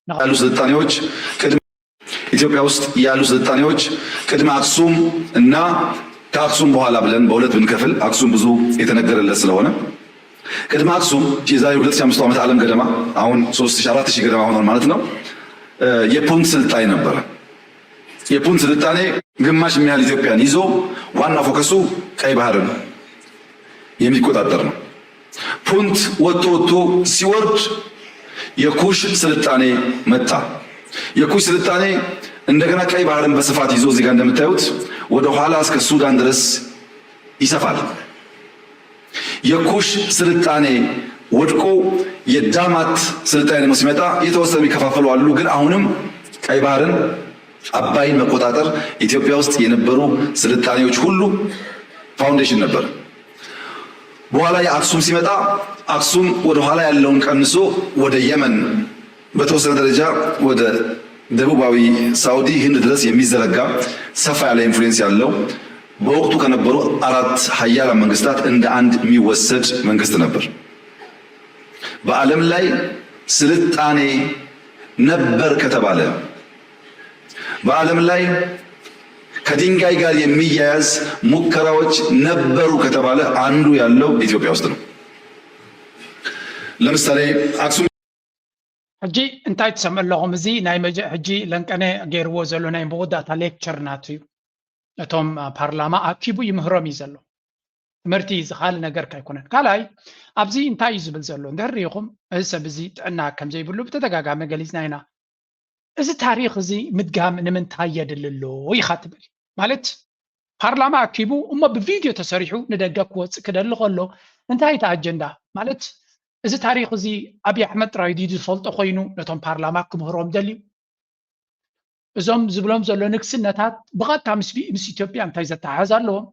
ያሉ ስልጣኔዎች ቅድመ ኢትዮጵያ ውስጥ ያሉ ስልጣኔዎች ቅድመ አክሱም እና ከአክሱም በኋላ ብለን በሁለት ብንከፍል አክሱም ብዙ የተነገረለት ስለሆነ ቅድመ አክሱም የዛሬ ሁለት ሺህ አምስት መቶ ዓመት ዓለም ገደማ አሁን ሶስት ሺህ አራት ሺህ ገደማ ሆኗል ማለት ነው። የፑንት ስልጣኔ ነበረ። የፑንት ስልጣኔ ግማሽ የሚያህል ኢትዮጵያን ይዞ ዋና ፎከሱ ቀይ ባህርን የሚቆጣጠር ነው። ፑንት ወጥቶ ወጥቶ ሲወርድ የኩሽ ስልጣኔ መጣ። የኩሽ ስልጣኔ እንደገና ቀይ ባህርን በስፋት ይዞ እዚህ ጋር እንደምታዩት ወደ ኋላ እስከ ሱዳን ድረስ ይሰፋል። የኩሽ ስልጣኔ ወድቆ የዳማት ስልጣኔ ደግሞ ሲመጣ የተወሰኑ የሚከፋፈሉ አሉ። ግን አሁንም ቀይ ባህርን አባይን መቆጣጠር ኢትዮጵያ ውስጥ የነበሩ ስልጣኔዎች ሁሉ ፋውንዴሽን ነበር። በኋላ የአክሱም ሲመጣ አክሱም ወደ ኋላ ያለውን ቀንሶ ወደ የመን በተወሰነ ደረጃ ወደ ደቡባዊ ሳውዲ ህንድ ድረስ የሚዘረጋ ሰፋ ያለ ኢንፍሉዌንስ ያለው በወቅቱ ከነበሩ አራት ሀያላን መንግስታት እንደ አንድ የሚወሰድ መንግስት ነበር። በዓለም ላይ ስልጣኔ ነበር ከተባለ በዓለም ላይ ከድንጋይ ጋር የሚያያዝ ሙከራዎች ነበሩ ከተባለ አንዱ ያለው ኢትዮጵያ ውስጥ ነው። ለምሳሌ አክሱም ሕጂ እንታይ ትሰምዑ ኣለኹም? እዚ ናይ መጀ ሕጂ ለንቀነ ገይርዎ ዘሎ ናይ መወዳእታ ሌክቸር ናቱ እዩ። እቶም ፓርላማ ኣኪቡ ይምህሮም እዩ ዘሎ። ትምህርቲ ዝኻል ነገር ካይኮነን። ካልኣይ ኣብዚ እንታይ እዩ ዝብል ዘሎ እንድሕር ሪኢኹም እዚ ሰብ እዚ ጥዕና ከም ዘይብሉ ብተደጋጋሚ ገሊጽና ኢና። እዚ ታሪኽ እዚ ምድጋም ንምንታይ የድሊ ኣሎ ኢኻ ትብል ማለት ፓርላማ ኣኪቡ እሞ ብቪድዮ ተሰሪሑ ንደገ ክወፅእ ክደሊ ከሎ እንታይ እቲ ኣጀንዳ ማለት እዚ ታሪኽ እዚ ኣብይ ኣሕመድ ጥራይ ድዩ ዝፈልጦ ኮይኑ ነቶም ፓርላማ ክምህሮም ደልዩ እዞም ዝብሎም ዘሎ ንግስነታት ብቐጥታ ምስ ኢትዮጵያ እንታይ ዘተሓሕዝ ኣለዎም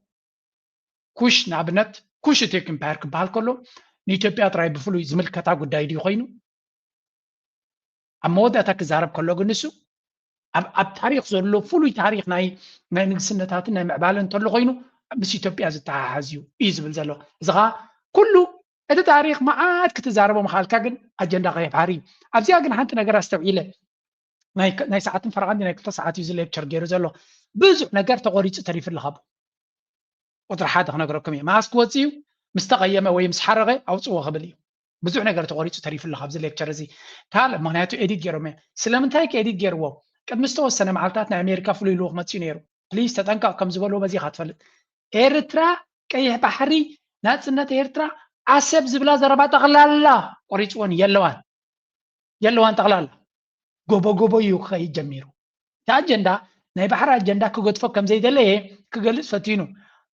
ኩሽ ንኣብነት ኩሽ ቴክ ኢምፓየር ክበሃል ከሎ ንኢትዮጵያ ጥራይ ብፍሉይ ዝምልከታ ጉዳይ ድዩ ኮይኑ ኣብ መወዳእታ ክዛረብ ከሎ ግን ንሱ ኣብ ታሪክ ዘሎ ፍሉይ ታሪክ ናይ ናይ ንግስነታትን ናይ ምዕባለ እንተሎ ኮይኑ ምስ ኢትዮጵያ ዝተሓሓዝ እዩ እዩ ዝብል ዘሎ እዚ ከዓ ኩሉ እቲ ታሪክ መዓት ክትዛረቦ ምካልካ ግን ኣጀንዳ ከየብሓር እዩ ኣብዚኣ ግን ሓንቲ ነገር ኣስተውዒለ ናይ ሰዓትን ፈረቃን ናይ ክልተ ሰዓት እዩ እዚ ሌክቸር ገይሩ ዘሎ ብዙሕ ነገር ተቆሪፁ ተሪፍልካ ቁፅሪ ሓደ ክነግረኩም እየ መዓስ ክወፅእ እዩ ምስ ተቐየመ ወይ ምስ ሓረቐ ኣውፅዎ ክብል እዩ ብዙሕ ነገር ተቆሪፁ ተሪፉ ኣሎ ካብዚ ሌክቸር እዚ ካልእ ምክንያቱ ኤዲት ገይሮም እዮም ስለምንታይ ከ ኤዲት ገይርዎ ቅድሚ ዝተወሰነ መዓልታት ናይ ኣሜሪካ ፍሉይ ልኡክ መፅኡ ነይሩ ፕሊዝ ተጠንቀቕ ከም ዝበልዎ በዚ ኢካ ትፈልጥ ኤርትራ ቀይሕ ባሕሪ ናፅነት ኤርትራ ዓሰብ ዝብላ ዘረባ ጠቕላላ ቆሪፅዎን የለዋን የለዋን ጠቕላላ ጎቦ ጎቦ እዩ ክኸይድ ጀሚሩ እቲ ኣጀንዳ ናይ ባሕሪ ኣጀንዳ ክገድፎ ከም ዘይደለየ ክገልፅ ፈቲኑ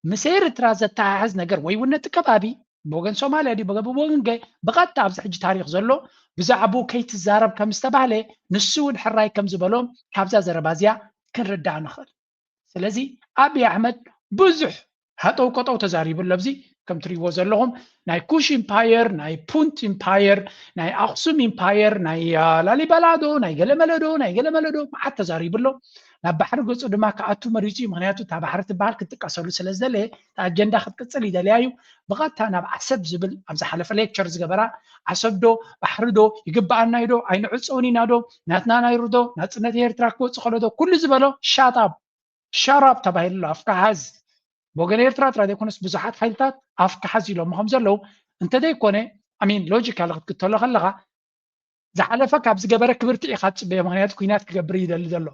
ምስ ኤርትራ ዘተሓሕዝ ነገር ወይ እውን ነቲ ከባቢ ብወገን ሶማልያ ድዩ ብወገን ገ ብቐጥታ ኣብዚ ሕጂ ታሪክ ዘሎ ብዛዕባኡ ከይትዛረብ ከም ዝተባህለ ንሱ እውን ሕራይ ከም ዝበሎም ካብዛ ዘረባ እዚኣ ክንርዳእ ንኽእል ስለዚ ኣብይ ኣሕመድ ብዙሕ ሃጠው ቀጠው ተዛሪቡ ኣሎ ኣብዚ ከም ትሪእዎ ዘለኹም ናይ ኩሽ ኢምፓየር ናይ ፑንት ኢምፓየር ናይ ኣክሱም ኢምፓየር ናይ ላሊበላ ዶ ናይ ገለመለ ዶ ናይ ገለመለ ዶ መዓት ተዛሪቡ ኣሎ ናብ ባሕሪ ገፁ ድማ ክኣቱ መሪፁ እዩ ምክንያቱ እታ ባሕሪ ትበሃል ክትጥቀሰሉ ስለ ዝደለየ ኣጀንዳ ክትቅፅል ይደልያ እዩ ብቐጥታ ናብ ዓሰብ ዝብል ኣብ ዝሓለፈ ሌክቸር ዝገበራ ዓሰብ ዶ ባሕሪ ዶ ይግበኣና እዩ ዶ ኣይንዕፀውን ኢና ዶ ናትና ናይሩ ዶ ናፅነት ኤርትራ ክወፅእ ከሎ ዶ ኩሉ ዝበሎ ሻጣብ ሸራብ ተባሂሉ ኣሎ ኣፍካ ሓዝ ብወገን ኤርትራ ጥራይ ዘይኮነስ ብዙሓት ሓይልታት ኣፍካ ሓዝ ኢሎሞ ከም ዘለዉ እንተዘይኮነ ኣሚን ሎጂካሊ ክትክተሎ ከለካ ዝሓለፈ ካብ ዝገበረ ክብርቲ ኢካ ትፅበዮ ምክንያቱ ኩናት ክገብር ይደሊ ዘሎ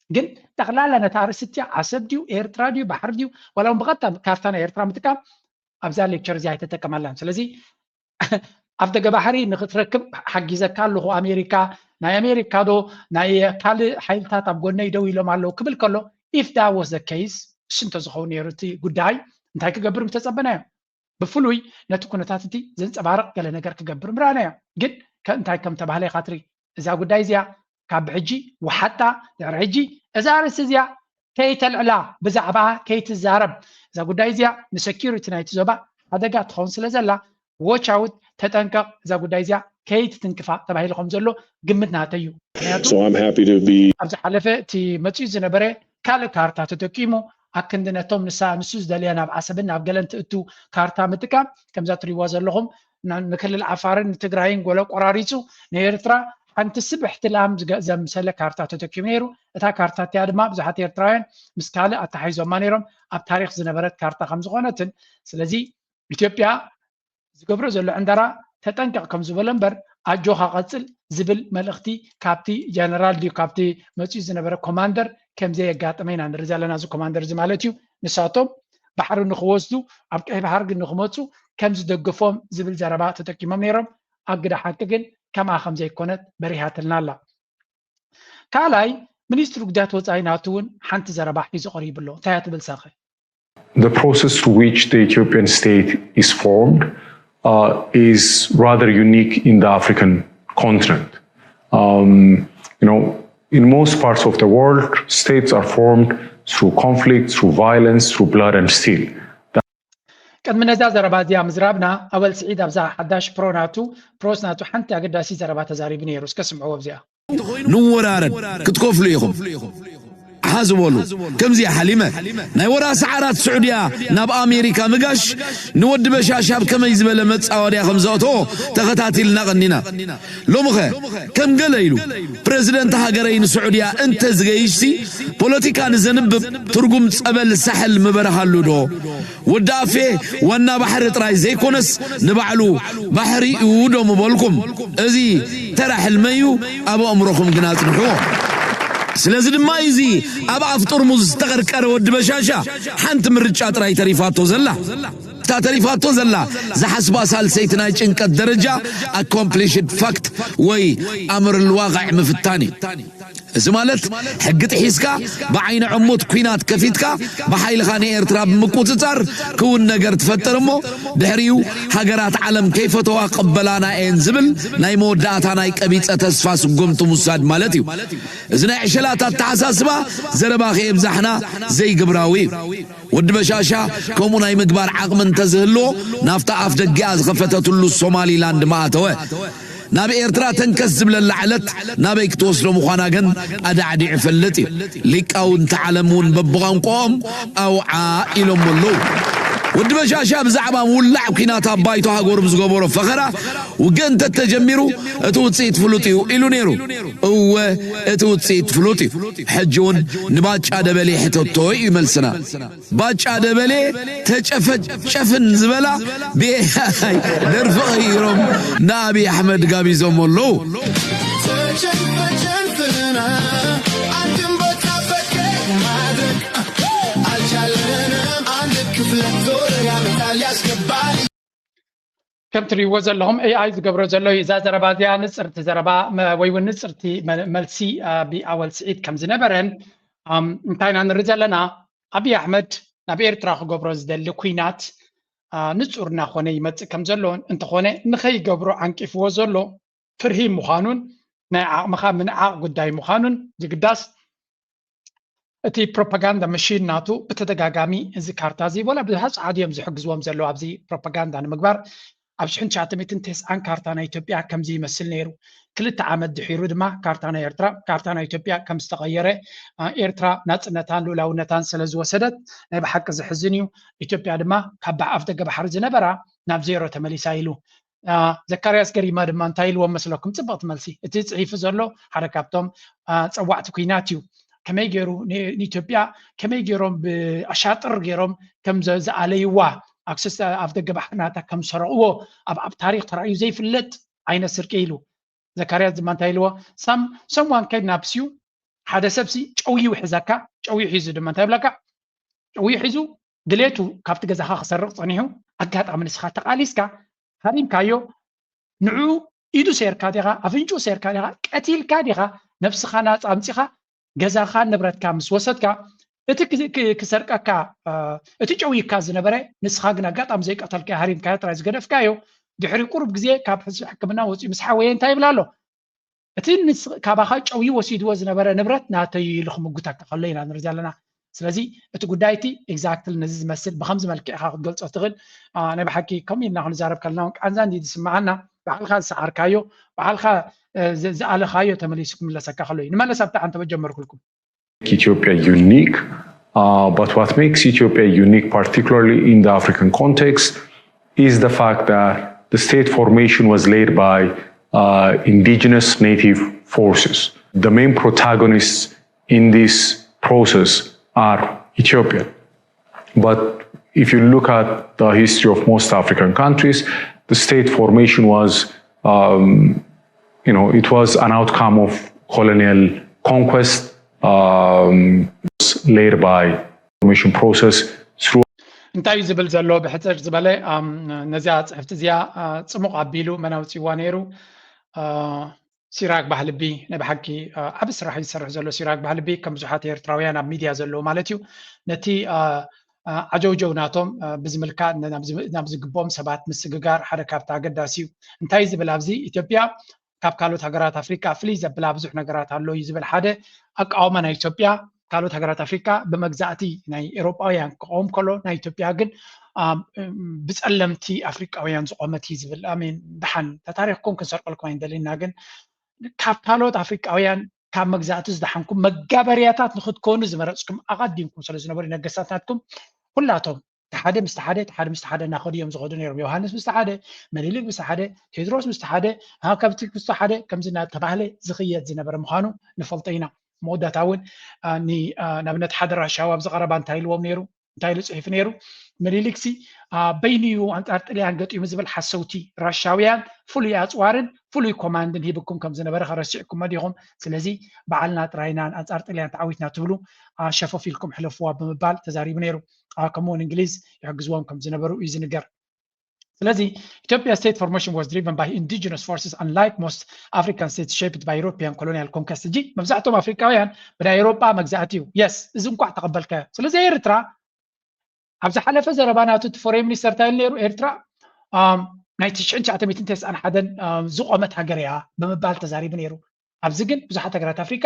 ግን ጠቅላላ ነታ ኣርእስቲ እቲኣ ዓሰብ ድዩ ኤርትራ ድዩ ባሕሪ ድዩ ዋላ እውን ብቀጥታ ካርታ ናይ ኤርትራ ምጥቃም ኣብዛ ሌክቸር እዚኣ ኣይተጠቀመላን ስለዚ ኣብ ደገ ባሕሪ ንክትረክብ ሓጊዘካ ኣለኹ ኣሜሪካ ናይ ኣሜሪካ ዶ ናይ ካልእ ሓይልታት ኣብ ጎነይ ደው ኢሎም ኣለዉ ክብል ከሎ if that was the case እሱ እንተዝኸውን ነይሩ እቲ ጉዳይ እንታይ ክገብር ምተፀበናዮ ብፍሉይ ነቲ ኩነታት እቲ ዘንፀባርቕ ገለ ነገር ክገብር ምረኣናዮ ግን እንታይ ከም ተባህለ ኢኻ ትርኢ እዛ ጉዳይ እዚኣ ካብ ሕጂ ወሓጣ ድሕሪ ሕጂ እዛ ርእሲ እዚኣ ከይተልዕላ ብዛዕባ ከይትዛረብ እዛ ጉዳይ እዚኣ ንሰኪሪቲ ናይቲ ዞባ ሓደጋ ትኸውን ስለ ዘላ ዎቻውት ተጠንቀቕ እዛ ጉዳይ እዚኣ ከይትትንክፋ ተባሂሉ ከም ዘሎ ግምት ናተይ እዩ ምክንያቱ So I'm happy to be ኣብ ዝሓለፈ እቲ መፅኡ ዝነበረ ካልእ ካርታ ተጠቂሙ ኣክንዲ ነቶም ንሳ ንሱ ዝደልያ ናብ ዓሰብን ናብ ገለን ትእቱ ካርታ ምጥቃም ከምዛ ትሪዋ ዘለኹም ና- ንክልል ዓፋርን ንትግራይን ጎለ ቆራሪፁ ንኤርትራ ሓንቲ ስብሕቲ ላም ዘምሰለ ካርታ ተተኪቡ ነይሩ። እታ ካርታ እቲኣ ድማ ብዙሓት ኤርትራውያን ምስ ካልእ ኣተሓይዞማ ነይሮም፣ ኣብ ታሪክ ዝነበረት ካርታ ከምዝኾነትን ስለዚ ኢትዮጵያ ዝገብሮ ዘሎ ዕንደራ ተጠንቀቕ ከም ዝበሎ እምበር ኣጆኻ ቀጽል ዝብል መልእኽቲ ካብቲ ጀነራል ድዩ ካብቲ መጺኡ ዝነበረ ኮማንደር ከም ዘየጋጠመ ኢና ንርኢ ዘለና። እዚ ኮማንደር እዚ ማለት እዩ ንሳቶም ባሕሪ ንክወስዱ ኣብ ቀይ ባሕሪ ግን ንክመፁ ከም ዝደግፎም ዝብል ዘረባ ተጠቂሞም ነይሮም። ኣብ ግዳ ሓቂ ግን ከምኣ ከም ዘይኮነት በሪሃትልና ኣላ። ካልኣይ ሚኒስትሪ ጉዳያት ወፃኢ ናቱ እውን ሓንቲ ዘረባ ሒዙ ቀሪቡ ኣሎ። እንታይ እያ ትብል ሳኸ? The process through which the Ethiopian state is formed uh, is rather unique in the African continent. Um, you know, in most parts of the world, states are formed through conflict, through violence, through blood and steel. ቅድሚ ነዛ ዘረባ እዚኣ ምዝራብና ኣወል ስዒድ ኣብዛ ሓዳሽ ፕሮ ናቱ ፕሮስ ናቱ ሓንቲ ኣገዳሲ ዘረባ ተዛሪቡ ነይሩ። እስከ ስምዕዎ ኣብዚኣ። ንወራረድ ክትከፍሉ ኢኹም። ሓዝ በሉ። ከምዚኣ ሓሊመ ናይ ወራሲ ዓራት ስዑድያ ናብ ኣሜሪካ ምጋሽ ንወዲ በሻሻ ኣብ ከመይ ዝበለ መጻወድያ ከም ዘእተዎ ተኸታቲልና ቀኒና። ሎምኸ ከም ገለ ኢሉ ፕረዚደንት ሃገረይ ንስዑድያ እንተ ዝገይሽሲ ፖለቲካ ንዘንብብ ትርጉም ጸበል ሳሕል ምበረሃሉ ዶ? ወዲ ኣፌ ዋና ባሕሪ ጥራይ ዘይኮነስ ንባዕሉ ባሕሪ እዩ ዶ ምበልኩም? እዚ ተራ ሕልመይ እዩ፣ ኣብ ኣእምሮኹም ግን ኣጽንሕዎ። ስለዚ ድማ እዩ እዚ ኣብ ኣፍ ጥርሙዝ ዝተቐርቀረ ወዲ በሻሻ ሓንቲ ምርጫ ጥራይ ተሪፋቶ ዘላ። እታ ተሪፋቶ ዘላ ዝሓስባ ሳልሰይቲ ናይ ጭንቀት ደረጃ ኣኮምፕሊሽድ ፋክት ወይ ኣምር ልዋቕዕ ምፍታን እዩ። እዚ ማለት ሕጊ ጥሒስካ ብዓይኒ ዕሙት ኲናት ከፊትካ ብሓይልኻ ንኤርትራ ብምቁጽጻር ክውን ነገር ትፈጥር እሞ ድሕሪኡ ሃገራት ዓለም ከይፈተዋ ክቕበላና እየን ዝብል ናይ መወዳእታ ናይ ቀቢጸ ተስፋ ስጉምቲ ምውሳድ ማለት እዩ። እዚ ናይ ዕሸላት ኣተሓሳስባ ዘረባ ከየብዛሕና ዘይግብራዊ እዩ። ወዲ በሻሻ ከምኡ ናይ ምግባር ዓቕሚ እንተዝህልዎ ናብታ ኣፍ ደጊኣ ዝኸፈተትሉ ሶማሊላንድ ምኣተወ። ናብ ኤርትራ ተንከስ ዝብለላ ዕለት ናበይ ክትወስዶ ምዃና ግን ኣዳዕዲዑ ይፈልጥ እዩ። ሊቃውንቲ ዓለም እውን በብቋንቋኦም ኣውዓ ኢሎሞ ኣለዉ። ወዲ በሻሻ ብዛዕባ ምውላዕ ኲናት ኣብ ባይቶ ሃገሩ ብዝገበሮ ፈኸራ ውግእ እንተተጀሚሩ እቲ ውፅኢት ፍሉጥ እዩ ኢሉ ነይሩ። እወ እቲ ውፅኢት ፍሉጥ እዩ። ሕጂ እውን ንባጫ ደበሌ ሕተቶ እዩ መልስና። ባጫ ደበሌ ተጨፈጨፍን ዝበላ ብኤኣይ ደርፊ ቀይሮም ንኣብይ ኣሕመድ ጋቢዞም ኣለዉ። ከም ትሪእዎ ዘለኹም ኤኣይ ዝገብሮ ዘሎ እዩ። እዛ ዘረባ እዚኣ ንፅርቲ ዘረባ ወይ እውን ንፅርቲ መልሲ ብኣወል ስዒድ ከም ዝነበረን እንታይ ኢና ንርኢ ዘለና ኣብይ ኣሕመድ ናብ ኤርትራ ክገብሮ ዝደሊ ኩናት ንፁር እናኾነ ይመፅእ ከም ዘሎን እንተኾነ ንኸይገብሮ ዓንቂፍዎ ዘሎ ፍርሂ ምዃኑን ናይ ዓቕምኻ ምንዓቕ ጉዳይ ምዃኑን ዝግዳስ እቲ ፕሮፓጋንዳ መሽን ናቱ ብተደጋጋሚ እዚ ካርታ እዚ ወላ ብሃፅዓድ እዮም ዝሕግዝዎም ዘለዉ ኣብዚ ፕሮፓጋንዳ ንምግባር ኣብ ሽሕን ትሽዓተ ሚእትን ተስዓን ካርታ ናይ ኢትዮጵያ ከምዚ ይመስል ነይሩ። ክልተ ዓመት ድሒሩ ድማ ካርታ ናይ ኤርትራ ካርታ ናይ ኢትዮጵያ ከም ዝተቐየረ ኤርትራ ናፅነታን ልኡላውነታን ስለ ዝወሰደት ናይ ብሓቂ ዝሕዝን እዩ። ኢትዮጵያ ድማ ካብ ኣፍ ደገ ባሕሪ ዝነበራ ናብ ዜሮ ተመሊሳ ኢሉ። ዘካርያስ ገሪማ ድማ እንታይ ኢልዎም መስለኩም? ፅብቕቲ መልሲ። እቲ ፅሒፉ ዘሎ ሓደ ካብቶም ፀዋዕቲ ኩናት እዩ። ከመይ ገይሩ ንኢትዮጵያ ከመይ ገይሮም ብኣሻጥር ገይሮም ከም ዝኣለይዋ ኣክሰስ ኣፍ ደገ ባሕሪ ናታ ከም ዝሰረቕዎ ኣብ ኣብ ታሪክ ተራእዩ ዘይፍለጥ ዓይነት ስርቂ ኢሉ። ዘካርያስ ድማ እንታይ ኢልዎ? ሳም ሰምዋን ከድናፕስ ዩ ሓደ ሰብሲ ጨውዩ ይሕዘካ። ጨውዩ ሒዙ ድማ እንታይ ይብለካ? ጨውዩ ሒዙ ድሌቱ ካብቲ ገዛኻ ክሰርቕ ጸኒሑ ኣጋጣሚ ንስኻ ተቓሊስካ ሃሪምካዮ ንዑ ኢዱ ሰይርካ ዲኻ ኣፍንጭኡ ሰይርካ ዲኻ ቀቲልካ ዲኻ ነብስኻ ናጻ ኣምጺኻ ገዛኻ ንብረትካ ምስ ወሰድካ እቲ ክሰርቀካ እቲ ጨውይካ ዝነበረ ንስኻ ግን ኣጋጣሚ ዘይቀተልካዮ ሃሪምካዮ ጥራይ ዝገደፍካዮ ድሕሪ ቁሩብ ግዜ ካብ ሕክምና ወፂኡ ምስ ሓወየ እንታይ ይብል ኣሎ እቲ ካባኻ ጨውዩ ወሲድዎ ዝነበረ ንብረት ናተይ ኢሉ ክምጉተካ ከሎ ኢና ንርኢ ዘለና። ስለዚ እቲ ጉዳይ እቲ exactly ነዚ ዝመስል ብከምዚ መልክዕ ኢኻ ክትገልፆ ትኽእል። ናይ ብሓቂ ከምኡ ኢልና ክንዛረብ ከለና እውን ቃንዛ እንዲ ዝስምዓና ባዕልካ ዝሰዓርካዮ ባዕልካ ዝኣለኻዮ ተመሊሱ ክምለሰካ ከሎ እዩ። ንመለስ ኣብቲ ኣንተ ጀመርኩልኩም። Ethiopia unique. Uh, but what makes Ethiopia unique, particularly in the African context, is the fact that the state formation was led by uh, indigenous native forces. The main protagonists in this process are Ethiopian. But if you look at the history of most African countries, the state formation was, um, you know, it was an outcome of colonial conquest, um, led by formation process through እንታይ እዩ ዝብል ዘሎ ብሕፅር ዝበለ ነዚኣ ፅሕፍቲ እዚኣ ፅሙቕ ኣቢሉ መን ኣውፅዋ ነይሩ። ሲራክ ባህልቢ ናይ ብሓቂ ዓቢ ስራሕ እዩ ዝሰርሕ ዘሎ። ሲራክ ባህልቢ ከም ብዙሓት ኤርትራውያን ኣብ ሚድያ ዘለዉ ማለት እዩ ነቲ ዓጀውጀው ናቶም ብዝምልካ ናብ ዝግብኦም ሰባት ምስግጋር ሓደ ካብቲ ኣገዳሲ እዩ። እንታይ ዝብል ኣብዚ ኢትዮጵያ ካብ ካልኦት ሃገራት ኣፍሪካ ፍልይ ዘብላ ብዙሕ ነገራት ኣሎ እዩ ዝብል ሓደ ኣቃውማ ናይ ኢትዮጵያ። ካልኦት ሃገራት ኣፍሪካ ብመግዛእቲ ናይ ኤሮጳውያን ክቆም ከሎ ናይ ኢትዮጵያ ግን ብፀለምቲ ኣፍሪቃውያን ዝቆመት እዩ ዝብል። ኣሜን። ደሓን ተታሪኽኩም ክንሰርቀልኩም ኣይንደልና ግን ካብ ካልኦት ኣፍሪቃውያን ካብ መግዛእቲ ዝደሓንኩም መጋበርያታት ንክትኮኑ ዝመረፅኩም ኣቐዲምኩም ስለ ዝነበሩ ነገስታት ናትኩም ኩላቶም ሓደ ምስ ሓደ ሓደ ምስ ሓደ እናኸዱ እዮም ዝኸዱ ነይሮም። ዮሃንስ ምስ ሓደ፣ መኒሊክ ምስ ሓደ፣ ቴድሮስ ምስ ሓደ፣ ከብቲ ምስ ሓደ ከምዚ እናተባህለ ዝኽየድ ዝነበረ ምዃኑ ንፈልጦ ኢና። መወዳእታ እውን ንኣብነት ሓደ ራሻዊ ኣብዚ ቀረባ እንታይ ኢልዎም ነይሩ? እንታይ ኢሉ ፅሒፉ ነይሩ? ምኒልክሲ በይኑ እዩ ኣንፃር ጥልያን ገጢሙ ዝብል ሓሰውቲ ራሻውያን ፍሉይ ኣፅዋርን ፍሉይ ኮማንድን ሂብኩም ከም ዝነበረ ከረሲዕኩሞ ዲኹም? ስለዚ ባዕልና ጥራይና ኣንፃር ጥልያን ተዓዊትና ትብሉ ሸፈፍ ኢልኩም ሕለፍዋ ብምባል ተዛሪቡ ነይሩ። ከምኡውን እንግሊዝ ይሕግዝዎም ከም ዝነበሩ እዩ ዝንገር። ስለዚ ኢትዮጵያ state formation was driven by indigenous forces unlike most African states shaped by European colonial conquest። እጂ መብዛሕትኦም ኣፍሪካውያን ብናይ ኤሮጳ መግዛእቲ እዩ። የስ እዚ እንኳዕ ተቐበልካዮ። ስለዚ ኤርትራ ኣብ ዝሓለፈ ዘረባ ናቱ እቲ ፎሬን ሚኒስተር እንታይ ኢሉ ነይሩ? ኤርትራ ናይ ትሽዕን ትሽዓተ ሚእትን ተስዓን ሓደን ዝቆመት ሃገር እያ ብምባል ተዛሪቡ ነይሩ። ኣብዚ ግን ብዙሓት ሃገራት ኣፍሪካ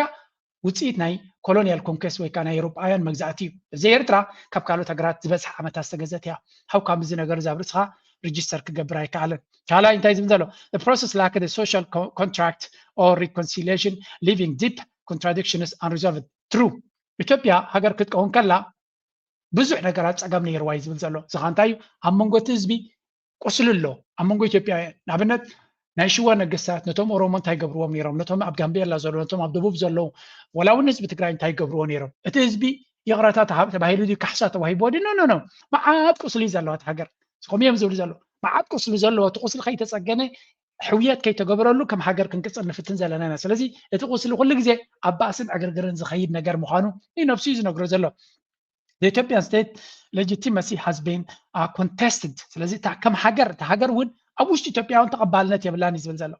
ውፅኢት ናይ ኮሎኒያል ኮንኩስት ወይ ከዓ ናይ ኤውሮጳውያን መግዛእቲ እዩ። እዚ ኤርትራ ካብ ካልኦት ሃገራት ዝበዝሐ ዓመታት ዝተገዘት እያ። ሃው ከም እዚ ነገር እዚ ኣብ ርእስኻ ሬጅስተር ክገብር ኣይከኣለን። ካልኣይ እንታይ ዝብል ዘሎ process lacked social contract or reconciliation leaving deep contradictions unresolved። ትሩ ኢትዮጵያ ሃገር ክትከውን ከላ ብዙሕ ነገራት ፀገም ነይርዋ እዩ ዝብል ዘሎ። እዚ ከዓ እንታይ እዩ? ኣብ መንጎ እቲ ህዝቢ ቁስሊ ኣሎ ኣብ መንጎ ኢትዮጵያውያን። ንኣብነት ናይ ሽዋ ነገስታት ነቶም ኦሮሞ እንታይ ገብርዎም ነይሮም? ነቶም ኣብ ጋምቤላ ዘለዉ፣ ነቶም ኣብ ደቡብ ዘለዉ፣ ወላ እውን ህዝቢ ትግራይ እንታይ ገብርዎ ነይሮም? እቲ ህዝቢ ይቕረታ ተባሂሉ ድዩ ካሕሳ ተዋሂብዎ ድዩ? ኖ ኖ ኖ። መዓት ቁስሊ ዘለዋ እቲ ሃገር። ከምኡ እዮም ዝብሉ ዘለዉ። መዓት ቁስሊ ዘለዎ፣ እቲ ቁስሊ ከይተፀገነ ሕውየት ከይተገበረሉ ከም ሃገር ክንቅፅል ንፍትን ዘለና ኢና። ስለዚ እቲ ቁስሊ ኩሉ ግዜ ኣብ ባእስን ዕግርግርን ዝኸይድ ነገር ምዃኑ ንነብሱ እዩ ዝነግሮ ዘሎ። The Ethiopian state legitimacy has been contested። ስለዚ እታ ከም ሃገር እታ ሃገር እውን ኣብ ውሽጢ ኢትዮጵያ እውን ተቐባልነት የብላን እዩ ዝብል ዘሎ።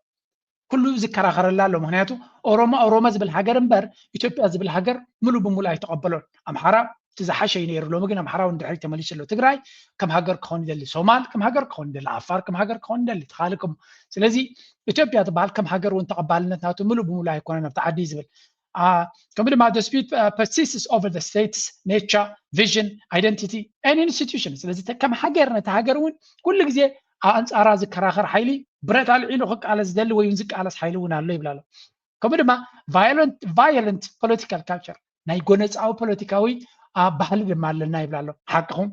ኩሉ ዝከራኸረላ ኣሎ። ምክንያቱ ኦሮሞ ኦሮሞ ዝብል ሃገር እምበር ኢትዮጵያ ዝብል ሃገር ሙሉ ብሙሉ ኣይተቐበሎን። ኣምሓራ እቲ ዝሓሸ እዩ ነይሩ። ሎሚ ግን ኣምሓራ እውን ድሕሪት ተመሊሱ ኣሎ። ትግራይ ከም ሃገር ክኸውን ይደሊ፣ ሶማል ከም ሃገር ክኸውን ይደሊ፣ ዓፋር ከም ሃገር ክኸውን ይደሊ፣ ተኻልኩም። ስለዚ ኢትዮጵያ ዝበሃል ከም ሃገር እውን ተቐባልነት ናቱ ሙሉ ብሙሉ ኣይኮነን ኣብቲ ዓዲ እዩ ዝብል። ከምኡ ድማ dispute persists over the state's nature, vision, identity and institution። ስለዚ ከም ሃገር ነቲ ሃገር እውን ኩሉ ግዜ ኣንፃራ ዝከራኸር ሓይሊ ብረት ኣልዒሉ ክቃለስ ዝደሊ ወይ እውን ዝቃለስ ሓይሊ እውን ኣሎ ይብላ ኣሎ። ከምኡ ድማ violent political culture፣ ናይ ጎነፃዊ ፖለቲካዊ ባህሊ ድማ ኣለና ይብላ ኣሎ። ሓቅኹም።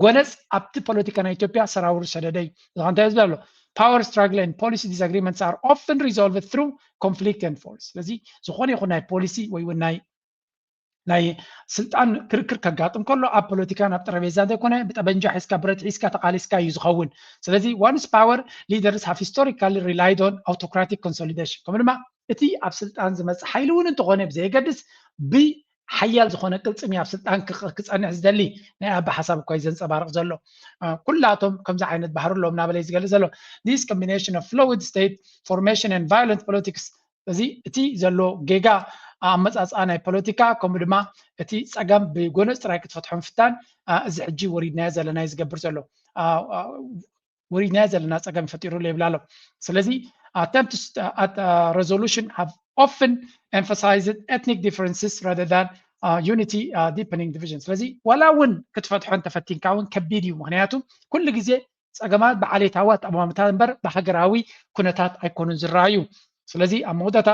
ጎነፅ ኣብቲ ፖለቲካ ናይ ኢትዮጵያ ሰራውር ሰደደ እዩ። እዚ እንታይ ዝብል ኣሎ? Power struggle and policy disagreements are often resolved through conflict and force። ስለዚ ዝኾነ ይኹን ናይ ፖሊሲ ወይ እውን ናይ ናይ ስልጣን ክርክር ከጋጥም ከሎ ኣብ ፖለቲካ ናብ ጠረጴዛ ዘይኮነ ብጠበንጃ ሒዝካ ብረት ሒዝካ ተቃሊስካ እዩ ዝኸውን። ስለዚ once power leaders have historically relied on autocratic consolidation ከምኡ ድማ እቲ ኣብ ስልጣን ዝመፅእ ሓይሊ እውን እንተኾነ ብዘየገድስ ብ ሓያል ዝኾነ ቅልፅሚ ኣብ ስልጣን ክፀንሕ ዝደሊ ናይ ኣባ ሓሳብ እኳ እዩ ዘንፀባርቕ ዘሎ። ኩላቶም ከምዚ ዓይነት ባህሪ ኣለዎም እናበለ እዩ ዝገልፅ ዘሎ። This combination of fluid state formation and violent politics እዚ እቲ ዘሎ ጌጋ ኣመፃፅኣ ናይ ፖለቲካ ከምኡ ድማ እቲ ፀገም ብጎነፅ ጥራይ ክትፈትሖ ምፍታን እዚ ሕጂ ወሪድናዮ ዘለና እዩ ዝገብር ዘሎ። ወሪድናዮ ዘለና ፀገም ፈጢሩሉ ይብል ኣሎ። ስለዚ attempts at resolution have often emphasized ethnic differences rather than unity, deepening division። ስለዚ ዋላ እውን ክትፈትሖ እንተፈቲንካ እውን ከቢድ እዩ። ምክንያቱ ኩሉ ግዜ ፀገማት ብዓሌታዊ ኣጠማምታ እምበር ብሃገራዊ ኩነታት ኣይኮኑን ዝረኣዩ። ስለዚ ኣብ መወዳእታ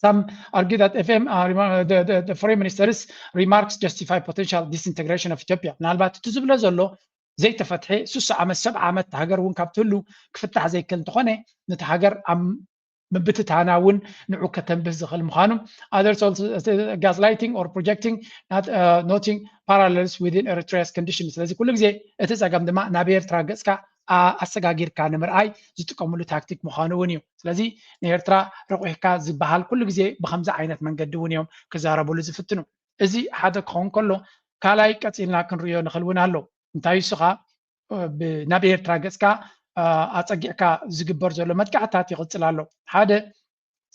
some argue that F M, uh, the, the, the foreign minister's remarks justify potential disintegration of Ethiopia። ምናልባት እቲ ዝብሎ ዘሎ ዘይተፈትሐ ስሳ ዓመት ሰብዓ ዓመት ሃገር እውን ካብ ትህሉ ክፍታሕ ዘይክእል እንተኾነ ነቲ ሃገር ኣብ ምብትታና እውን ንዑ ከተንብህ ዝኽእል ምዃኑ other sources gaslighting or projecting not uh, noting parallels within Eritrea's condition ስለዚ ኩሉ ግዜ እቲ ጸገም ድማ ናብ ኤርትራ ገጽካ ኣሰጋጊርካ ንምርኣይ ዝጥቀምሉ ታክቲክ ምዃኑ እውን እዩ ስለዚ ንኤርትራ ረቑሕካ ዝበሃል ኩሉ ግዜ ብከምዚ ዓይነት መንገዲ እውን እዮም ክዛረብሉ ዝፍትኑ እዚ ሓደ ክኸውን ከሎ ካልኣይ ቀጺልና ክንርእዮ ንኽእል እውን ኣሎ እንታይ ንሱ ኸኣ ናብ ኤርትራ ገጽካ ኣጸጊዕካ ዝግበር ዘሎ መጥቃዕታት ይቕጽል ኣሎ ሓደ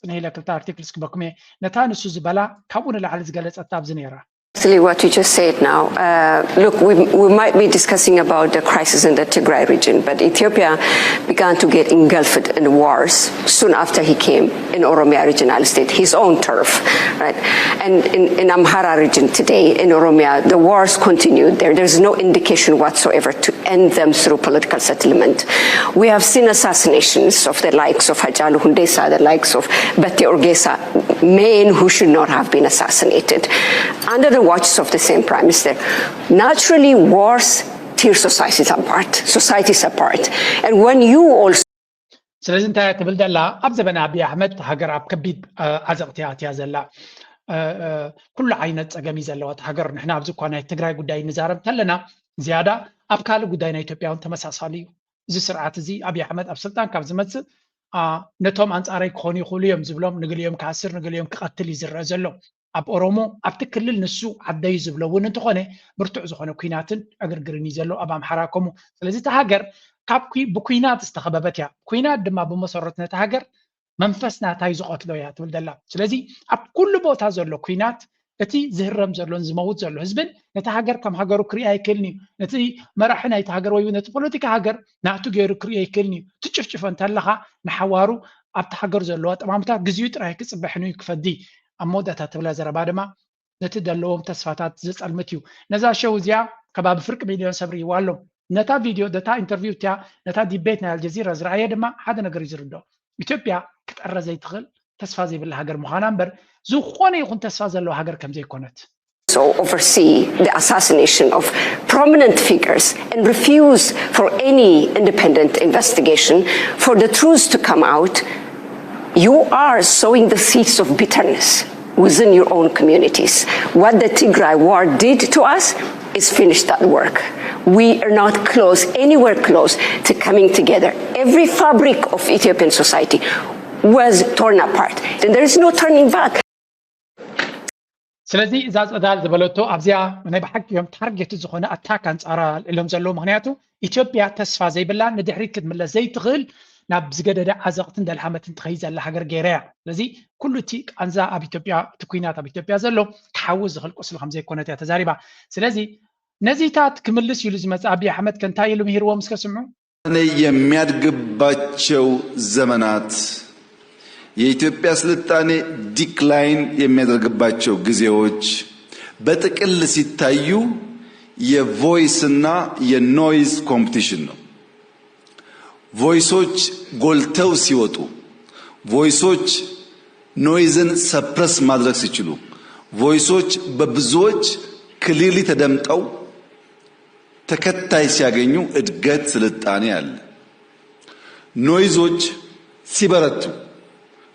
ጽንሕ ኢለ ክልተ ኣርቲክልስ ክበኩም እየ ነታ ንሱ ዝበላ ካብኡ ንላዕሊ ዝገለጸታ ኣብዚ ነይራ Actually, what you just said now, uh, look, we, we might be discussing about the crisis in the Tigray region, but Ethiopia began to get engulfed in wars soon after he came in Oromia regional state, his own turf, right? And in, in Amhara region today, in Oromia, the wars continued there. There's no indication whatsoever to end them through political settlement. We have seen assassinations of the likes of Hachalu Hundessa, the likes of Bete Orgesa, men who should not have been assassinated under the watches of the same prime minister. Naturally, wars tear societies apart, societies apart. And when you also ስለዚ እንታይ ትብል ዘላ ኣብ ዘበነ ኣብይ ኣሕመድ ሃገር ኣብ ከቢድ ዓዘቕቲ ኣትያ ዘላ ኩሉ ዓይነት ፀገም እዩ ዘለዋ ሃገር ንሕና ኣብዚ እኳ ናይ ትግራይ ጉዳይ ንዛረብ ከለና ዝያዳ ኣብ ካልእ ጉዳይ ናይ ኢትዮጵያ እውን ተመሳሳሊ እዩ እዚ ስርዓት እዚ ኣብይ ኣሕመድ ኣብ ስልጣን ካብ ዝመፅእ ነቶም ኣንፃረይ ክኾኑ ይኽእሉ እዮም ዝብሎም ንግሊኦም ክኣስር ንግሊኦም ክቐትል እዩ ዝረአ ዘሎ ኣብ ኦሮሞ ኣብቲ ክልል ንሱ ዓደዩ ዝብሎ እውን እንተኾነ ብርቱዕ ዝኾነ ኩናትን ዕግርግርን እዩ ዘሎ ኣብ ኣምሓራ ከምኡ ስለዚ እቲ ሃገር ካብ ብኩናት ዝተኸበበት እያ ኩናት ድማ ብመሰረቱ ነቲ ሃገር መንፈስ ናታይ ዝቐትሎ እያ ትብል ዘላ ስለዚ ኣብ ኩሉ ቦታ ዘሎ ኩናት እቲ ዝህረም ዘሎን ዝመውት ዘሎ ህዝብን ነቲ ሃገር ከም ሃገሩ ክርኢ ኣይክእልን እዩ ነቲ መራሒ ናይቲ ሃገር ወይ ነቲ ፖለቲካ ሃገር ናቱ ገይሩ ክርኢ ኣይክእልን እዩ ትጭፍጭፎ እንተለኻ ንሓዋሩ ኣብቲ ሃገር ዘለዎ ጠማምታት ግዚኡ ጥራይ ክፅበሕን እዩ ክፈዲ ኣብ መወዳእታ ትብላ ዘረባ ድማ ነቲ ዘለዎም ተስፋታት ዝፀልምት እዩ ነዛ ሸው እዚኣ ከባቢ ፍርቂ ሚልዮን ሰብ ርእይዋ ኣሎ ነታ ቪድዮ ነታ ኢንተርቪው እቲያ ነታ ዲቤት ናይ ኣልጀዚራ ዝረኣየ ድማ ሓደ ነገር እዩ ዝርድኦ ኢትዮጵያ ክጠረ ዘይትኽእል ተስፋ ዘይብላ ሃገር ምዃና እምበር ዝኾነ ይኹን ተስፋ ዘለዎ ሃገር ከም ዘይኮነት also oversee the assassination of prominent figures and refuse for any independent investigation for the truth to come out, you are sowing the seeds of bitterness within your own communities. What the Tigray war did to us is finish that work. We are not close, anywhere close to coming together. Every fabric of Ethiopian society was torn apart. And there is no turning back. ስለዚ እዛ ፀዳል ዝበለቶ ኣብዚኣ ናይ ብሓቂ እዮም ታርጌት ዝኾነ ኣታክ ኣንፃራ ኢሎም ዘለዉ ምክንያቱ ኢትዮጵያ ተስፋ ዘይብላ ንድሕሪት ክትምለስ ዘይትኽእል ናብ ዝገደደ ዓዘቕትን ደልሃመትን ትኸይ ዘላ ሃገር ገይራ እያ ስለዚ ኩሉ እቲ ቃንዛ ኣብ ኢትዮጵያ እቲ ኩናት ኣብ ኢትዮጵያ ዘሎ ክሓዊ ዝኽእል ቁስሊ ከም ዘይኮነት እያ ተዛሪባ ስለዚ ነዚታት ክምልስ ኢሉ ዝመፅእ ኣብይ ኣሕመድ ከ እንታይ ኢሉ ምሂርዎም እስከ ስምዑ የሚያድግባቸው ዘመናት የኢትዮጵያ ስልጣኔ ዲክላይን የሚያደርግባቸው ጊዜዎች በጥቅል ሲታዩ የ voice እና የ noise competition ነው። voice ኦች ጎልተው ሲወጡ voice ኦች noise ን suppress ማድረግ ሲችሉ voice ኦች በብዙዎች clearly ተደምጠው ተከታይ ሲያገኙ እድገት ስልጣኔ አለ። noise ኦች ሲበረቱ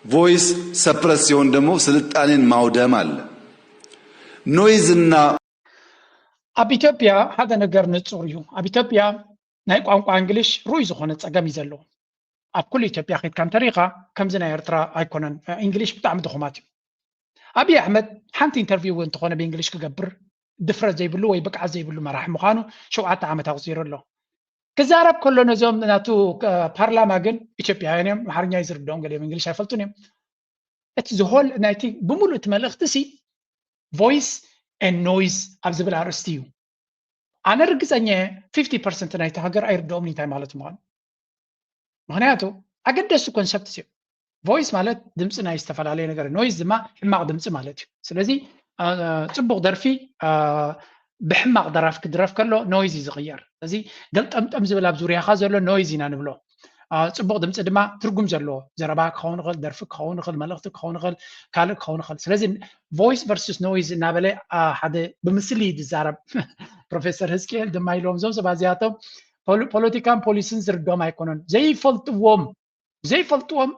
voice suppress ሲሆን ደግሞ ስልጣኔን ማውደም አለ። noise እና ኣብ ኢትዮጵያ ሓደ ነገር ንጹር እዩ። ኣብ ኢትዮጵያ ናይ ቋንቋ እንግሊሽ ርኡይ ዝኾነ ጸገም እዩ ዘሎ። ኣብ ኩሉ ኢትዮጵያ ኸድካ እንተሪኢኻ ከምዚ ናይ ኤርትራ ኣይኮነን። እንግሊሽ ብጣዕሚ ድኹማት እዩ። ኣብይ ኣሕመድ ሓንቲ ኢንተርቪው እውን እንተኾነ ብእንግሊሽ ክገብር ድፍረት ዘይብሉ ወይ ብቅዓት ዘይብሉ መራሒ ምዃኑ ሸውዓተ ዓመት ኣቑጺሩ ኣሎ። ክዛረብ ከሎ ነዞም ናቱ ፓርላማ ግን ኢትዮጵያውያን እዮም፣ ኣምሓርኛ እዩ ዝርድኦም፣ ገሊኦም እንግሊሽ ኣይፈልጡን እዮም። እቲ ዝሆል ናይቲ ብምሉእ እቲ መልእኽቲ ሲ voice and noise ኣብ ዝብል ኣርእስቲ እዩ። ኣነ ርግፀኛ እየ ፊፍቲ ፐርሰንት ናይቲ ሃገር ኣይርድኦምን እንታይ ማለት ምዃኑ። ምኽንያቱ ኣገደስቲ ኮንሰፕትስ እዮም። voice ማለት ድምፂ ናይ ዝተፈላለየ ነገር፣ noise ድማ ሕማቕ ድምፂ ማለት እዩ። ስለዚ ፅቡቕ ደርፊ ብሕማቕ ደራፊ ክድረፍ ከሎ noise እዩ ዝቕየር። ስለዚ ገልጠምጠም ዝብል ኣብ ዙርያኻ ዘሎ noise ኢና ንብሎ። ፅቡቕ ድምፂ ድማ ትርጉም ዘለዎ ዘረባ ክኸውን ይኽእል፣ ደርፊ ክኸውን ይኽእል፣ መልእኽቲ ክኸውን ይኽእል፣ ካልእ ክኸውን ይኽእል። ስለዚ voice versus noise እናበለ ሓደ ብምስሊ እዩ ዝዛረብ። ፕሮፌሰር ህዝቅኤል ድማ ኢሎም፣ እዞም ሰባት እዚኣቶም ፖለቲካን ፖሊስን ዝርድኦም ኣይኮነን። ዘይፈልጥዎም ዘይፈልጥዎም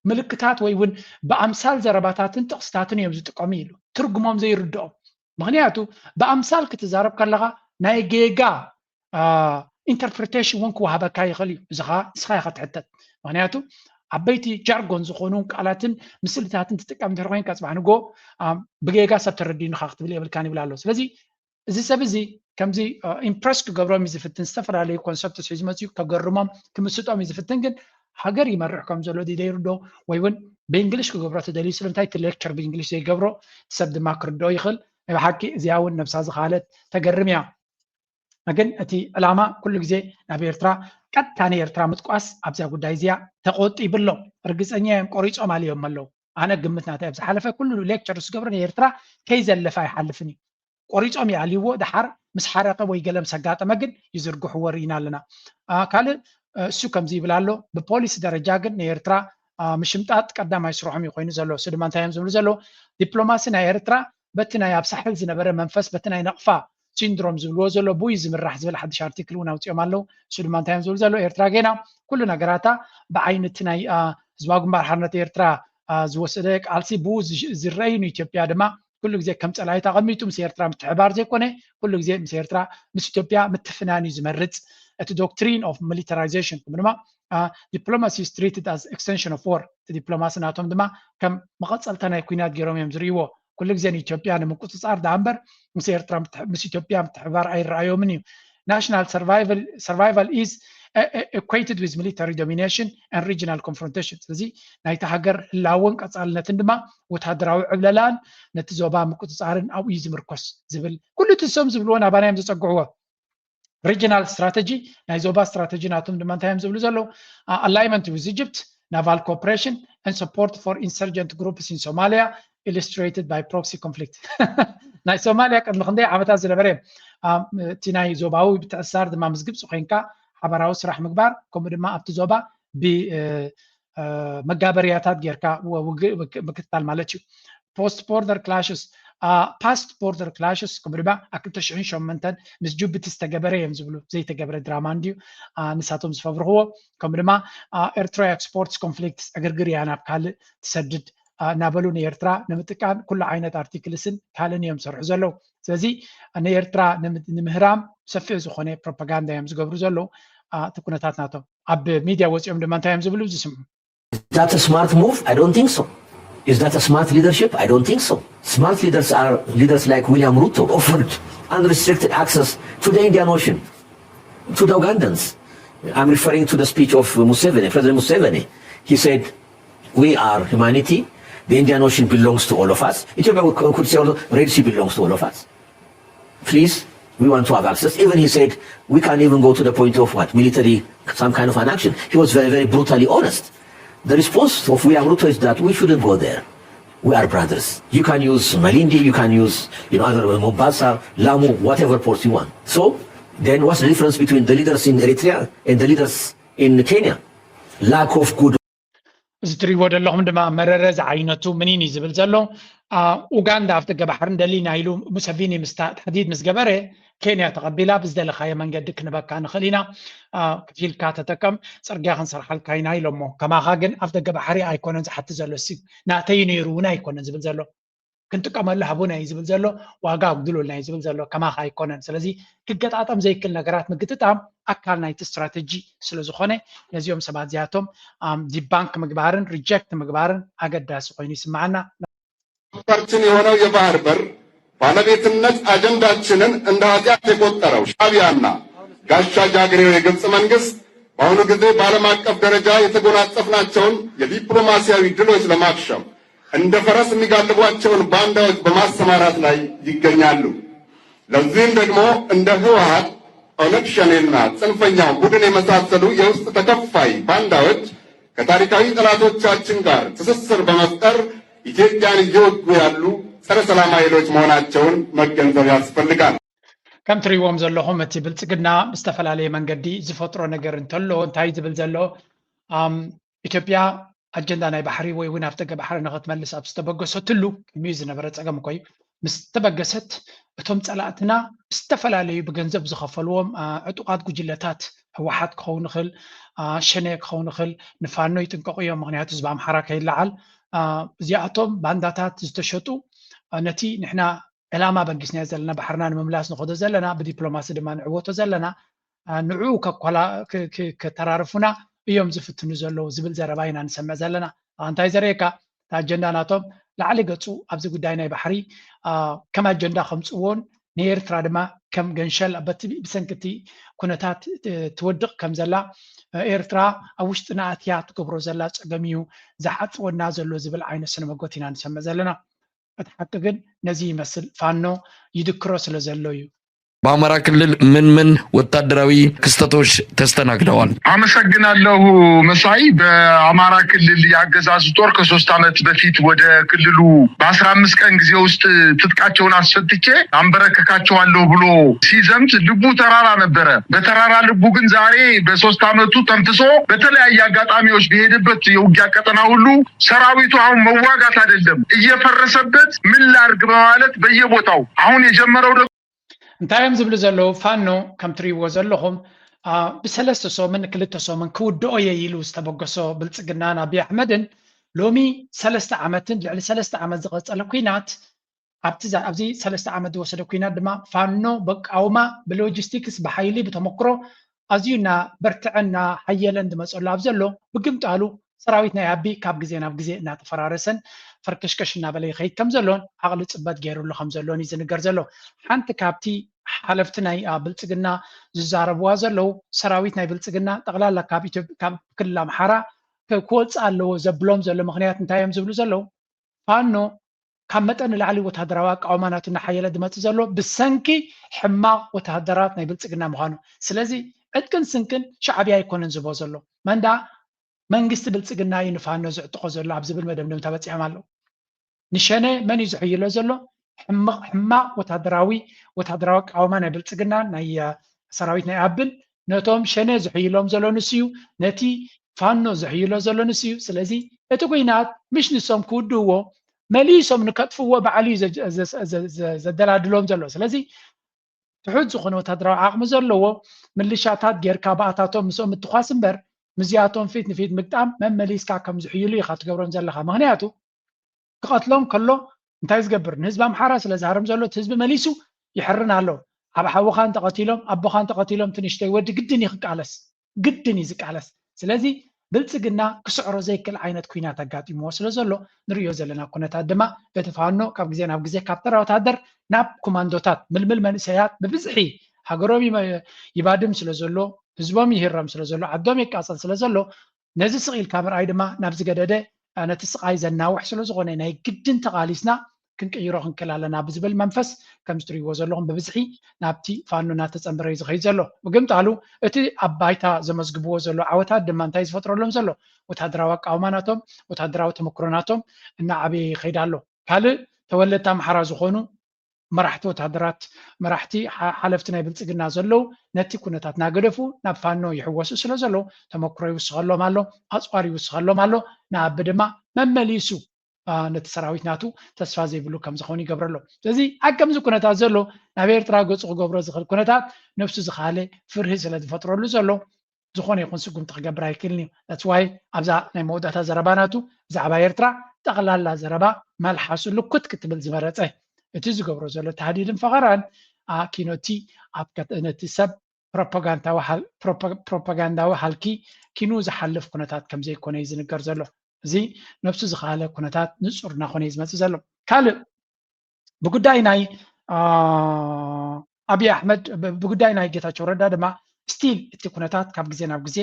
ምልክታት ወይ እውን ብኣምሳል ዘረባታትን ጥቕስታትን እዮም ዝጥቀሙ ኢሉ፣ ትርጉሞም ዘይርድኦም። ምክንያቱ ብኣምሳል ክትዛረብ ከለኻ ናይ ጌጋ ኢንተርፕሪቴሽን እውን ክወሃበካ ይኽእል እዩ። እዚ ኸዓ ንስኻ ኢኻ ትሕተት። ምክንያቱ ዓበይቲ ጃርጎን ዝኾኑ ቃላትን ምስልታትን ትጥቀም እንድሕር ኮይንካ፣ ፅባሕ ንጎ ብጌጋ ሰብ ተረዲኑኻ ክትብል የብልካን ይብል ኣሎ። ስለዚ እዚ ሰብ እዚ ከምዚ ኢምፕረስ ክገብሮም እዩ ዝፍትን፣ ዝተፈላለዩ ኮንሰፕትስ ሒዙ መፅኡ ከገርሞም ክምስጦም እዩ ዝፍትን። ግን ሃገር ይመርሕ ከም ዘሎ ድዩ ዘይርዶ፣ ወይ እውን ብእንግሊሽ ክገብሮ ተደልዩ ስለምንታይ እቲ ሌክቸር ብእንግሊሽ ዘይገብሮ ሰብ ድማ ክርድኦ ይኽእል። ናይ ብሓቂ እዚኣ እውን ነብሳ ዝኻለት ተገርም እያ። ግን እቲ ዕላማ ኩሉ ግዜ ናብ ኤርትራ ቀጥታ ንኤርትራ ምጥቋስ ኣብዚኣ ጉዳይ እዚኣ ተቆጢቡ ኣሎ። ርግፀኛ እዮም ቆሪፆም ኣልዮም ኣለዉ። ኣነ ግምት ናተይ ኣብ ዝሓለፈ ኩሉ ሌክቸር ዝገብሮ ንኤርትራ ከይዘለፈ ኣይሓልፍን እዩ። ቆሪፆም ይኣልይዎ። ደሓር ምስ ሓረቐ ወይ ገለ ምስ ኣጋጠመ ግን ይዝርግሕዎ ርኢና ኣለና። ካልእ እሱ ከምዚ ይብል ኣሎ። ብፖሊሲ ደረጃ ግን ንኤርትራ ምሽምጣጥ ቀዳማይ ስርሖም እዩ ኮይኑ ዘሎ። እሱ ድማ እንታይ እዮም ዝብሉ ዘለዉ? ዲፕሎማሲ ናይ ኤርትራ በቲ ናይ ኣብ ሳሕል ዝነበረ መንፈስ፣ በቲ ናይ ነቕፋ ሲንድሮም ዝብልዎ ዘሎ ብኡ እዩ ዝምራሕ ዝብል ሓድሽ ኣርቲክል እውን ኣውፂኦም ኣለዉ። እሱ ድማ እንታይ እዮም ዝብሉ ዘለዉ? ኤርትራ ጌና ኩሉ ነገራታ ብዓይኒ እቲ ናይ ህዝባዊ ግንባር ሓርነት ኤርትራ ዝወሰደ ቃልሲ ብኡ ዝረአዩ፣ ንኢትዮጵያ ድማ ኩሉ ግዜ ከም ፀላኢት ኣቐሚጡ ምስ ኤርትራ ምትሕባር ዘይኮነ፣ ኩሉ ግዜ ምስ ኤርትራ፣ ምስ ኢትዮጵያ ምትፍናን እዩ ዝመርፅ። እቲ ዶክትሪን ኦፍ ሚሊታራይዜሽን፣ ከምኡ ድማ ዲፕሎማሲ is treated as extension of war፣ እቲ ዲፕሎማሲ ናቶም ድማ ከም መቐፀልታ ናይ ኩናት ገይሮም እዮም ዝርእይዎ። ኩሉ ግዜ ንኢትዮጵያ ንምቁፅፃር ደኣ እምበር ምስ ኤርትራ ምስ ኢትዮጵያ ምትሕባር ኣይረኣዮምን እዩ። National survival is equated with military domination and regional confrontation። ስለዚ ናይቲ ሃገር ህላወን ቀፃልነትን ድማ ወታደራዊ ዕብለላን ነቲ ዞባ ምቁፅፃርን ኣብኡ እዩ ዝምርኮስ ዝብል ኩሉ እቲ እሶም ዝብልዎ ናባና እዮም ዘፀግዕዎ። ሪጂናል ስትራተጂ፣ ናይ ዞባ ስትራተጂ ናቶም ድማ እንታይ እዮም ዝብሉ ዘለዉ? Alignment with Egypt, naval cooperation and support for insurgent groups in Somalia, illustrated by proxy conflict። ናይ ሶማልያ ቅድሚ ክንደይ ዓመታት ዝነበረ እቲ ናይ ዞባዊ ምትእስሳር ድማ ምስ ግብፂ ኮይንካ ሓበራዊ ስራሕ ምግባር፣ ከምኡ ድማ ኣብቲ ዞባ ብመጋበርያታት ጌርካ ምክትታል ማለት እዩ። Post border clashes, past border clashes፣ ከምኡ ድማ ኣብ ክልተ ሽሕን ሸሞንተን ምስ ጅቡቲ ዝተገበረ እዮም ዝብሉ። ዘይተገብረ ድራማ እንድዩ ንሳቶም ዝፈብርኽዎ። ከምኡ ድማ ኤርትራ ኤክስፖርትስ ኮንፍሊክትስ፣ ዕግርግር እያ ናብ ካልእ ትሰድድ እናበሉ ንኤርትራ ንምጥቃን ኩሉ ዓይነት ኣርቲክልስን ካልእን እዮም ዝሰርሑ ዘለዉ። ስለዚ ንኤርትራ ንምህራም ሰፊሕ ዝኾነ ፕሮፓጋንዳ እዮም ዝገብሩ ዘለዉ። እቲ ኩነታት ናቶም ኣብ ሚድያ ወፂኦም ድማ እንታይ እዮም ዝብሉ ዝስምዑ? Is that a smart move? I don't think so. Is that a smart leadership? I don't think so. Smart leaders are leaders like William Ruto, offered unrestricted access to the Indian Ocean to the Ugandans. I'm referring to the speech of Museveni, President Museveni. He said, "We are humanity. The Indian Ocean belongs to all of us." Ethiopia could say, "Red Sea belongs to all of us. Please, we want to have access." Even he said, "We can even go to the point of what? Military, some kind of an action." He was very, very brutally honest. The response of William Ruto is that we shouldn't go there. We are brothers. You can use Malindi, you can use, you know, other Mombasa, Lamu, whatever port you want. So then what's the difference between the leaders in Eritrea and the leaders in Kenya? Lack of good እዚ ትሪእዎ ዘለኹም ድማ መረረ ዝዓይነቱ ምኒን እዩ ዝብል ዘሎ። ኡጋንዳ ኣብ ደገ ባሕሪ እንደሊና ኢሉ ሙሰቪኒ ምስ ታሕዲድ ምስ ገበረ፣ ኬንያ ተቐቢላ ብዝደለኻዮ መንገዲ ክንበካ ንኽእል ኢና፣ ክፊልካ ተጠቀም፣ ፅርግያ ክንሰርሓልካ ኢና ኢሎሞ። ከማኻ ግን ኣብ ደገ ባሕሪ ኣይኮነን ዝሓትት ዘሎ፣ እሱ ናተይ ነይሩ እውን ኣይኮነን ዝብል ዘሎ። ክንጥቀመሉ ሃቡና እዩ ዝብል ዘሎ፣ ዋጋ ኣጉድሉልና እዩ ዝብል ዘሎ፣ ከማኻ ኣይኮነን። ስለዚ ክገጣጠም ዘይክእል ነገራት ምግጥጣም ኣካል ናይቲ ስትራተጂ ስለ ዝኾነ ነዚኦም ሰባት እዚኣቶም ዲባንክ ምግባርን ሪጀክት ምግባርን ኣገዳሲ ኮይኑ ይስምዓና። ችን የሆነው የባህር በር ባለቤትነት አጀንዳችንን እንደ ኃጢአት የቆጠረው ሻዕቢያና ጋሻ ጃግሬው የግብፅ መንግስት በአሁኑ ጊዜ በዓለም አቀፍ ደረጃ የተጎናጸፍናቸውን የዲፕሎማሲያዊ ድሎች ለማክሸፍ እንደ ፈረስ የሚጋልቧቸውን ባንዳዎች በማሰማራት ላይ ይገኛሉ። ለዚህም ደግሞ እንደ ህወሓት፣ ኦነግ ሸኔና ጽንፈኛው ቡድን የመሳሰሉ የውስጥ ተከፋይ ባንዳዎች ከታሪካዊ ጠላቶቻችን ጋር ትስስር በመፍጠር ኢትዮጵያን እየወጉ ያሉ ጸረ ሰላም ኃይሎች መሆናቸውን መገንዘብ ያስፈልጋል። ከም ትሪእዎም ዘለኹም እቲ ብልጽግና ብዝተፈላለየ መንገዲ ዝፈጥሮ ነገር እንተሎ እንታይ ዝብል ዘሎ ኢትዮጵያ ኣጀንዳ ናይ ባሕሪ ወይ እውን ኣፍደገ ባሕሪ ንኽትመልስ ኣብ ዝተበገሰትሉ ቅድሚኡ ዝነበረ ፀገም እኮ እዩ። ምስ ተበገሰት፣ እቶም ጸላእትና ዝተፈላለዩ ብገንዘብ ዝኸፈልዎም ዕጡቓት ጉጅለታት፣ ህወሓት ክኸውን ይኽእል፣ ሸኔ ክኸውን ይኽእል፣ ንፋኖ ይጥንቀቑ እዮም። ምኽንያቱ ህዝቢ ኣምሓራ ከይለዓል፣ እዚኣቶም ባንዳታት ዝተሸጡ፣ ነቲ ንሕና ዕላማ በጊስናዮ ዘለና፣ ባሕርና ንምምላስ ንኸዶ ዘለና፣ ብዲፕሎማሲ ድማ ንዕወቶ ዘለና፣ ንዕኡ ከተራርፉና እዮም ዝፍትኑ ዘለዉ ዝብል ዘረባ ኢና ንሰምዕ ዘለና። እንታይ ዘርእየካ? እቲ ኣጀንዳ ናቶም ላዕሊ ገጹ ኣብዚ ጉዳይ ናይ ባሕሪ ከም ኣጀንዳ ከምጽዎን ንኤርትራ ድማ ከም ገንሸል በቲ ብሰንኪ እቲ ኩነታት ትወድቕ ከም ዘላ፣ ኤርትራ ኣብ ውሽጥና ኣትያ ትገብሮ ዘላ ጸገም እዩ ዝሓጽወና ዘሎ ዝብል ዓይነት ስነ መጎት ኢና ንሰምዕ ዘለና። እቲ ሓቂ ግን ነዚ ይመስል፣ ፋኖ ይድክሮ ስለ ዘሎ እዩ። በአማራ ክልል ምን ምን ወታደራዊ ክስተቶች ተስተናግደዋል? አመሰግናለሁ መሳይ። በአማራ ክልል የአገዛዙ ጦር ከሶስት ዓመት በፊት ወደ ክልሉ በአስራ አምስት ቀን ጊዜ ውስጥ ትጥቃቸውን አስፈትቼ አንበረክካቸዋለሁ ብሎ ሲዘምት ልቡ ተራራ ነበረ። በተራራ ልቡ ግን ዛሬ በሶስት ዓመቱ ተንፍሶ በተለያየ አጋጣሚዎች በሄደበት የውጊያ ቀጠና ሁሉ ሰራዊቱ አሁን መዋጋት አይደለም እየፈረሰበት ምን ላርግ በማለት በየቦታው አሁን የጀመረው ደግሞ እንታይ እዮም ዝብሉ ዘለዉ? ፋኖ ከም ትርእይዎ ዘለኹም ብሰለስተ ሰሙን ክልተ ሰሙን ክውድኦ እየ ኢሉ ዝተበገሶ ብልፅግናን ኣብይ ኣሕመድን ሎሚ ሰለስተ ዓመትን ልዕሊ ሰለስተ ዓመት ዝቐፀለ ኲናት ኣብዚ ሰለስተ ዓመት ዝወሰደ ኲናት ድማ ፋኖ በቃውማ ብሎጂስቲክስ ብሓይሊ ብተመክሮ ኣዝዩ እና በርትዐ እና ሓየለ እንድመፀሉ ኣብ ዘሎ ብግምጣሉ ሰራዊት ናይ ኣቢ ካብ ግዜ ናብ ግዜ እናተፈራረሰን ፈርከሽከሽ እናበለ ይኸይድ ከም ዘሎን ዓቕሊ ፅበት ገይሩሉ ከም ዘሎን እዩ ዝንገር ዘሎ። ሓንቲ ካብቲ ሓለፍቲ ናይ ብልፅግና ዝዛረብዋ ዘለዉ ሰራዊት ናይ ብልፅግና ጠቕላላ ካብ ክልል ኣምሓራ ክወፅእ ኣለዎ ዘብሎም ዘሎ ምኽንያት እንታይ እዮም ዝብሉ ዘለዉ? ፋኖ ካብ መጠን ንላዕሊ ወታደራዊ ኣቃውማ ናቱ እናሓየለ ዝመፅእ ዘሎ ብሰንኪ ሕማቕ ወታደራት ናይ ብልፅግና ምዃኑ። ስለዚ ዕጥቅን ስንቅን ሻዕብያ ኣይኮነን ዝቦ ዘሎ መንዳ መንግስቲ ብልፅግና እዩ ንፋኖ ዝዕጥቆ ዘሎ ኣብ ዝብል መደምደምታ በፂሖም ኣለዉ። ንሸነ መን እዩ ዝሕይሎ ዘሎ? ሕማቕ ወታደራዊ ወታደራዊ ኣቃውማ ናይ ብልፅግና ናይ ሰራዊት ናይ ኣብን ነቶም ሸነ ዝሕይሎም ዘሎ ንሱ እዩ። ነቲ ፋኖ ዝሕይሎ ዘሎ ንሱ እዩ። ስለዚ እቲ ኲናት ምሽ ንሶም ክውድእዎ መሊሶም ንከጥፍዎ ባዕሉ እዩ ዘደላድሎም ዘሎ። ስለዚ ትሑት ዝኾነ ወታደራዊ ዓቕሚ ዘለዎ ምልሻታት ጌርካ ብኣታቶም ምስኦም ምትኳስ እምበር ምስዚኣቶም ፊት ንፊት ምግጣም መመሊስካ ከም ዝሕይሉ ኢኻ ትገብሮም ዘለኻ። ምኽንያቱ ክቐትሎም ከሎ እንታይ ዝገብር ንህዝቢ ኣምሓራ ስለ ዝሃርም ዘሎ እቲ ህዝቢ መሊሱ ይሕርን ኣሎ። ኣብ ሓውኻ እንተቐቲሎም ኣቦኻ እንተቐቲሎም ትንሽተይ ወዲ ግድን እዩ ክቃለስ ግድን እዩ ዝቃለስ። ስለዚ ብልፅግና ክስዕሮ ዘይክእል ዓይነት ኲናት ኣጋጢምዎ ስለ ዘሎ ንርእዮ ዘለና ኩነታት ድማ በቲ ፋኖ ካብ ግዜ ናብ ግዜ ካብ ተራ ወታደር ናብ ኮማንዶታት ምልምል መንእሰያት ብብዝሒ ሃገሮም ይባድም ስለ ዘሎ ህዝቦም ይህረም ስለ ዘሎ ዓዶም ይቃፀል ስለ ዘሎ ነዚ ስቕ ኢልካ ምርኣይ ድማ ናብ ዝገደደ ነቲ ስቓይ ዘናውሕ ስለ ዝኾነ ናይ ግድን ተቓሊስና ክንቅይሮ ክንክእል ኣለና ብዝብል መንፈስ ከምዚ ትሪእዎ ዘለኹም ብብዝሒ ናብቲ ፋኖ እናተፀንበረ እዩ ዝኸይድ ዘሎ። ብግምጣሉ እቲ ኣብ ባይታ ዘመዝግብዎ ዘሎ ዓወታት ድማ እንታይ ዝፈጥረሎም ዘሎ ወታደራዊ ኣቃውማ ናቶም ወታደራዊ ተመክሮ ናቶም እናዓበየ ይኸይድ ኣሎ። ካልእ ተወለድቲ ኣምሓራ ዝኾኑ መራሕቲ ወታደራት መራሕቲ ሓለፍቲ ናይ ብልፅግና ዘለዉ ነቲ ኩነታት ናገደፉ ናብ ፋኖ ይሕወሱ ስለ ዘለዉ ተመክሮ ይውስኸሎም ኣሎ፣ ኣፅዋር ይውስኸሎም ኣሎ። ንኣቢ ድማ መመሊሱ ነቲ ሰራዊት ናቱ ተስፋ ዘይብሉ ከም ዝኾኑ ይገብረሎ። ስለዚ ኣብ ከምዚ ኩነታት ዘሎ ናብ ኤርትራ ገፁ ክገብሮ ዝኽእል ኩነታት ነብሱ ዝኻለ ፍርሂ ስለ ዝፈጥረሉ ዘሎ ዝኾነ ይኹን ስጉምቲ ክገብር ኣይክእልን እዩ። That's why ኣብዛ ናይ መወዳእታ ዘረባ ናቱ ብዛዕባ ኤርትራ ጠቕላላ ዘረባ መልሓሱ ልኩት ክትብል ዝመረፀ። እቲ ዝገብሮ ዘሎ ታህዲድን ፈኸራን ኣኪኖቲ ኣብ ነቲ ሰብ ፕሮፓጋንዳዊ ሃልኪ ኪኑ ዝሓልፍ ኩነታት ከም ዘይኮነ እዩ ዝንገር ዘሎ። እዚ ነብሱ ዝኸኣለ ኩነታት ንፁር እናኾነ እዩ ዝመፅእ ዘሎ። ካልእ ብጉዳይ ናይ ኣብይ ኣሕመድ ብጉዳይ ናይ ጌታቸው ረዳ ድማ ስቲል እቲ ኩነታት ካብ ግዜ ናብ ግዜ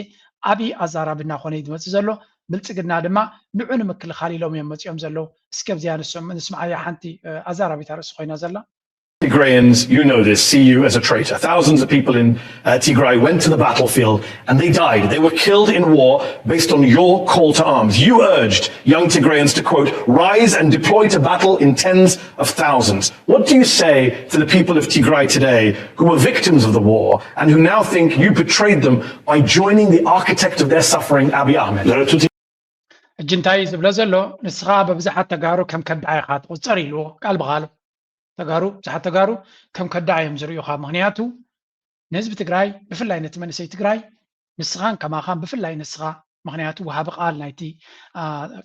ኣብይ ኣዛራቢ እናኾነ እዩ ዝመፅእ ዘሎ። ብልፅግና ድማ ንዑ ንምክልኻል ኢሎም እዮም መፂኦም ዘለዉ። እስከ ኣብዚኣ ንስምዓያ ሓንቲ ኣዛራቢት ኣርእስቲ ኮይና ዘላ። Tigrayans, you know this, see you as a traitor. Thousands of people in uh, Tigray went to the battlefield and they died. They were killed in war based on your call to arms. You urged young Tigrayans to, quote, rise and deploy to battle in tens of thousands. What do you say to the people of Tigray today who were victims of the war and who now think you betrayed them by joining the architect of their suffering, Abiy Ahmed? ሕጂ እንታይ እዩ ዝብሎ ዘሎ? ንስኻ በብዝሓት ተጋሩ ከም ከዳዓ ኢኻ ትቑፀር ኢልዎ ቃል ብቓሉ። ተጋሩ ብዙሓት ተጋሩ ከም ከዳዕ እዮም ዝርእዩኻ። ምክንያቱ ንህዝቢ ትግራይ ብፍላይ ነቲ መንእሰይ ትግራይ ንስኻን ከማኻን ብፍላይ ንስኻ ምክንያቱ ወሃቢ ቃል ናይቲ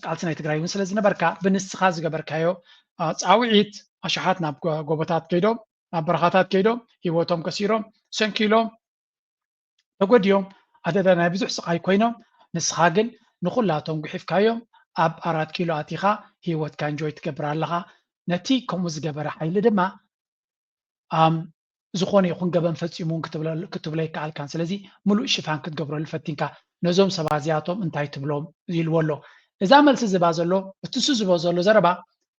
ቃልሲ ናይ ትግራይ እውን ስለ ዝነበርካ ብንስኻ ዝገበርካዮ ፃውዒት ኣሽሓት ናብ ጎቦታት ከይዶም ናብ በረኻታት ከይዶም ህይወቶም ከሲሮም ሰንኪሎም ተጎድዮም ኣደዳ ናይ ብዙሕ ስቓይ ኮይኖም ንስኻ ግን ንኹላቶም ጉሒፍካዮም ኣብ ኣራት ኪሎ ኣቲኻ ህይወትካ እንጆይ ትገብር ኣለኻ። ነቲ ከምኡ ዝገበረ ሓይሊ ድማ ኣም ዝኾነ ይኹን ገበን ፈጺሙ ክትብሎ ይከኣልካን ስለዚ ምሉእ ሽፋን ክትገብረሉ ፈቲንካ ነዞም ሰባት እዚኣቶም እንታይ ትብሎም ኢልዎ ኣሎ። እዛ መልሲ ዝባ ዘሎ እቲ እሱ ዝቦ ዘሎ ዘረባ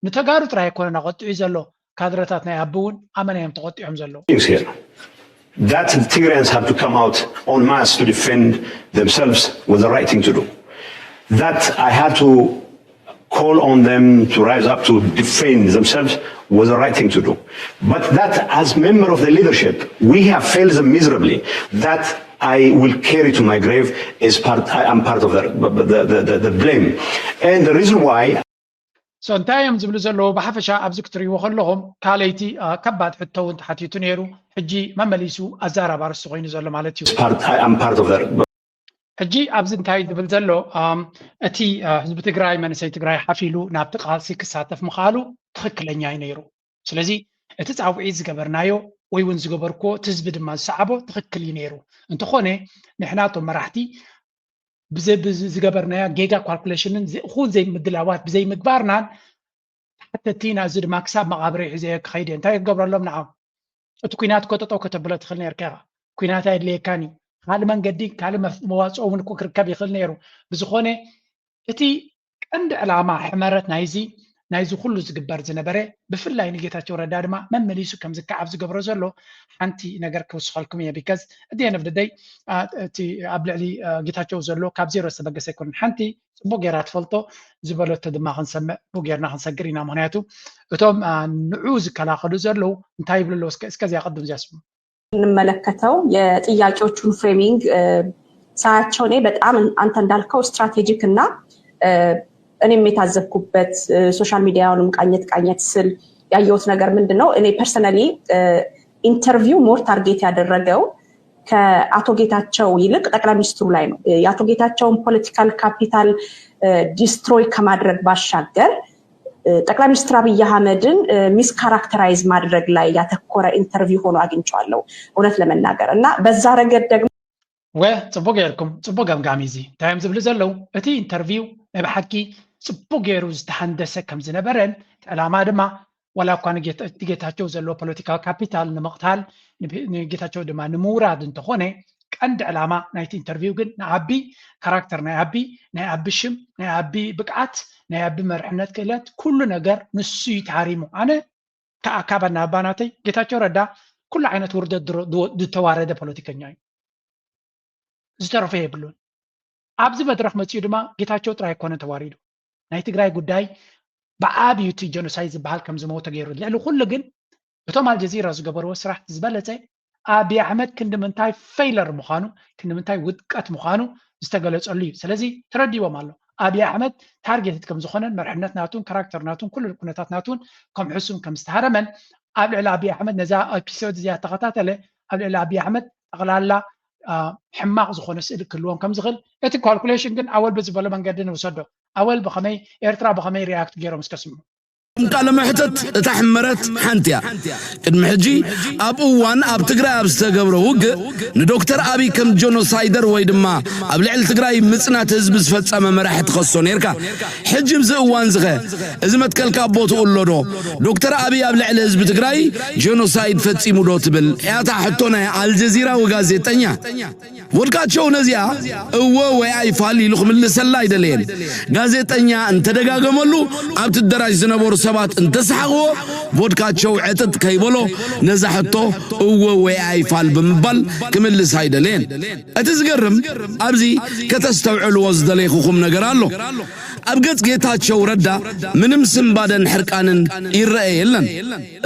ንተጋሩ ጥራይ ኣይኮነን ኣቐጢዑ ዘሎ ካድረታት ናይ ኣቢ እውን ኣመና እዮም ተቐጢዖም ዘለዉ። That Tigrayans have to come out en masse to defend themselves was the right thing to do. That I had to call on them to rise up to defend themselves was the right thing to do. But that as member of the leadership, we have failed them miserably. That I will carry to my grave is part, I am part of the, the, the, the blame. And the reason why so እንታይ እዮም ዝብሉ ዘለዉ ብሓፈሻ ኣብዚ ክትርእይዎ ከለኹም ካልይቲ ከባድ ሕቶ እውን ተሓቲቱ ነይሩ ሕጂ መመሊሱ ኣዛራብ ኣርስቲ ኮይኑ ዘሎ ማለት እዩ ሕጂ ኣብዚ እንታይ ዝብል ዘሎ እቲ ህዝቢ ትግራይ መንእሰይ ትግራይ ሓፊሉ ናብቲ ቃልሲ ክሳተፍ ምኽኣሉ ትኽክለኛ እዩ ነይሩ ስለዚ እቲ ፃውዒት ዝገበርናዮ ወይ እውን ዝገበርክዎ እቲ ህዝቢ ድማ ዝሰዓቦ ትኽክል እዩ ነይሩ እንተኾነ ንሕና እቶም መራሕቲ ዝገበርናያ ጌጋ ኳልኩሌሽንን እኹል ዘይምድላዋት ብዘይምግባርናን ተሓተቲ ኢና እዚ ድማ ክሳብ መቓብረይ ሒዘዮ ክኸይድ እየ እንታይ ክትገብረሎም ንዓም እቲ ኩናት ኮጠጠው ከተብሎ ትኽእል ነርካ ኢኻ ኩናት ኣየድልየካን እዩ ካልእ መንገዲ ካልእ መዋፅኦ እውን እኮ ክርከብ ይኽእል ነይሩ ብዝኾነ እቲ ቀንዲ ዕላማ ሕመረት ናይዚ ናይዚ ኩሉ ዝግበር ዝነበረ ብፍላይ ንጌታቸው ረዳ ድማ መመሊሱ ከም ዝከዓብ ዝገብሮ ዘሎ ሓንቲ ነገር ክውስኸልኩም እየ because at the end of the day እቲ ኣብ ልዕሊ ጌታቸው ዘሎ ካብ ዜሮ ዝተበገሰ ኣይኮነን ሓንቲ ፅቡቅ ጌራ ትፈልጦ ዝበለቶ ድማ ክንሰምዕ ቡ ጌርና ክንሰግር ኢና ምክንያቱ እቶም ንዑ ዝከላኸሉ ዘለዉ እንታይ ይብሉ ኣለዉ እስከዚኣ ቅድም እዚኣ ስሙ እንመለከተው የጥያቄዎቹን framing ሳያቸው እኔ በጣም አንተ እንዳልከው strategic እና እኔም የታዘብኩበት social media ውንም ቃኘት ቃኘት ስል ያየሁት ነገር ምንድን ነው እኔ personally interview more target ያደረገው ከአቶ ጌታቸው ይልቅ ጠቅላይ ሚኒስትሩ ላይ ነው። የአቶ ጌታቸውን political capital destroy ከማድረግ ባሻገር ጠቅላይ ሚኒስትር አብይ አህመድን mischaracterize ማድረግ ላይ ያተኮረ interview ሆኖ አግኝቼዋለሁ እውነት ለመናገር እና በዛ ረገድ ደግሞ ወ ፅቡቅ ጌርኩም ፅቡቅ ገምጋሚ እዚ እንታይ እዮም ዝብሉ ዘለዉ እቲ interview ናይ ብሓቂ ፅቡቅ ገይሩ ዝተሃንደሰ ከም ዝነበረን ዕላማ ድማ ዋላ እኳ ንጌታቸው ዘለዎ political capital ንምቕታል ንጌታቸው ድማ ንምውራድ እንተኾነ ቀንዲ ዕላማ ናይቲ interview ግን ንኣቢ character ናይ ኣቢ ናይ ኣቢ ሽም ናይ ኣቢ ብቅዓት ናይ ኣቢ መርሕነት ክእለት ኩሉ ነገር ንሱ እዩ ተሃሪሙ ኣነ ከዓ ካብ ኣናባናተይ ጌታቸው ረዳ ኩሉ ዓይነት ውርደት ዝተዋረደ ፖለቲከኛ እዩ ዝተረፈ የብሉን ኣብዚ መድረክ መፅኡ ድማ ጌታቸው ጥራይ ኣይኮነ ተዋሪዱ ናይ ትግራይ ጉዳይ ብዓብዩ እቲ genocide ዝበሃል ከም ዝመውተ ገይሩ ልዕሊ ኩሉ ግን እቶም ኣልጀዚራ ዝገበርዎ ስራሕ ዝበለፀ ኣብይ ኣሕመድ ክንዲ ምንታይ failure ምዃኑ ክንዲ ምንታይ ውድቀት ምዃኑ ዝተገለፀሉ እዩ ስለዚ ተረዲዎም ኣሎ ኣብይ ኣሕመድ targeted ከም ዝኾነን መርሕነት ናቱን character ናቱን ኩሉ ኩነታት ናቱን ከም ሕሱም ከም ዝተሃረመን ኣብ ልዕሊ ኣብይ ኣሕመድ ነዛ episode እዚኣ ተኸታተለ ኣብ ልዕሊ ኣብይ ኣሕመድ ጠቕላላ ሕማቕ ዝኾነ ስእሊ ክህልዎም ከም ዝኽእል እቲ calculation ግን ኣወል ብዝበሎ መንገዲ ንውሰዶ ኣወል ብኸመይ ኤርትራ ብኸመይ react ገይሮም እስከ ስምዑ ቃለ መሕተት እታ ሕመረት ሓንቲ እያ። ቅድሚ ሕጂ ኣብ እዋን ኣብ ትግራይ ኣብ ዝተገብረ ውግእ ንዶክተር ኣብይ ከም ጀኖሳይደር ወይ ድማ ኣብ ልዕሊ ትግራይ ምፅናት ህዝቢ ዝፈፀመ መራሒ ትኸሶ ነርካ። ሕጂ ብዚ እዋን ዝኸ እዚ መትከልካ ኣብ ቦትኡ ኣሎ ዶ? ዶክተር ኣብይ ኣብ ልዕሊ ህዝቢ ትግራይ ጀኖሳይድ ፈፂሙ ዶ ትብል እያታ ሕቶ ናይ ኣልጀዚራ ወጋዜጠኛ። ቮድካቸው ነዚኣ እወ ወይ ኣይፋል ኢሉ ክምልሰላ ኣይደለየን። ጋዜጠኛ እንተደጋገመሉ ኣብቲ ኣደራሽ ዝነበሩ ሰባት እንተሰሓቕዎ ቮድካቸው ዕጥጥ ከይበሎ ነዛ ሕቶ እወ ወይ ኣይፋል ብምባል ክምልስ ኣይደለየን። እቲ ዝገርም ኣብዚ ከተስተውዕልዎ ዝደለይኹኹም ነገር ኣሎ። ኣብ ገጽ ጌታቸው ረዳ ምንም ስንባደን ሕርቃንን ይረአ የለን።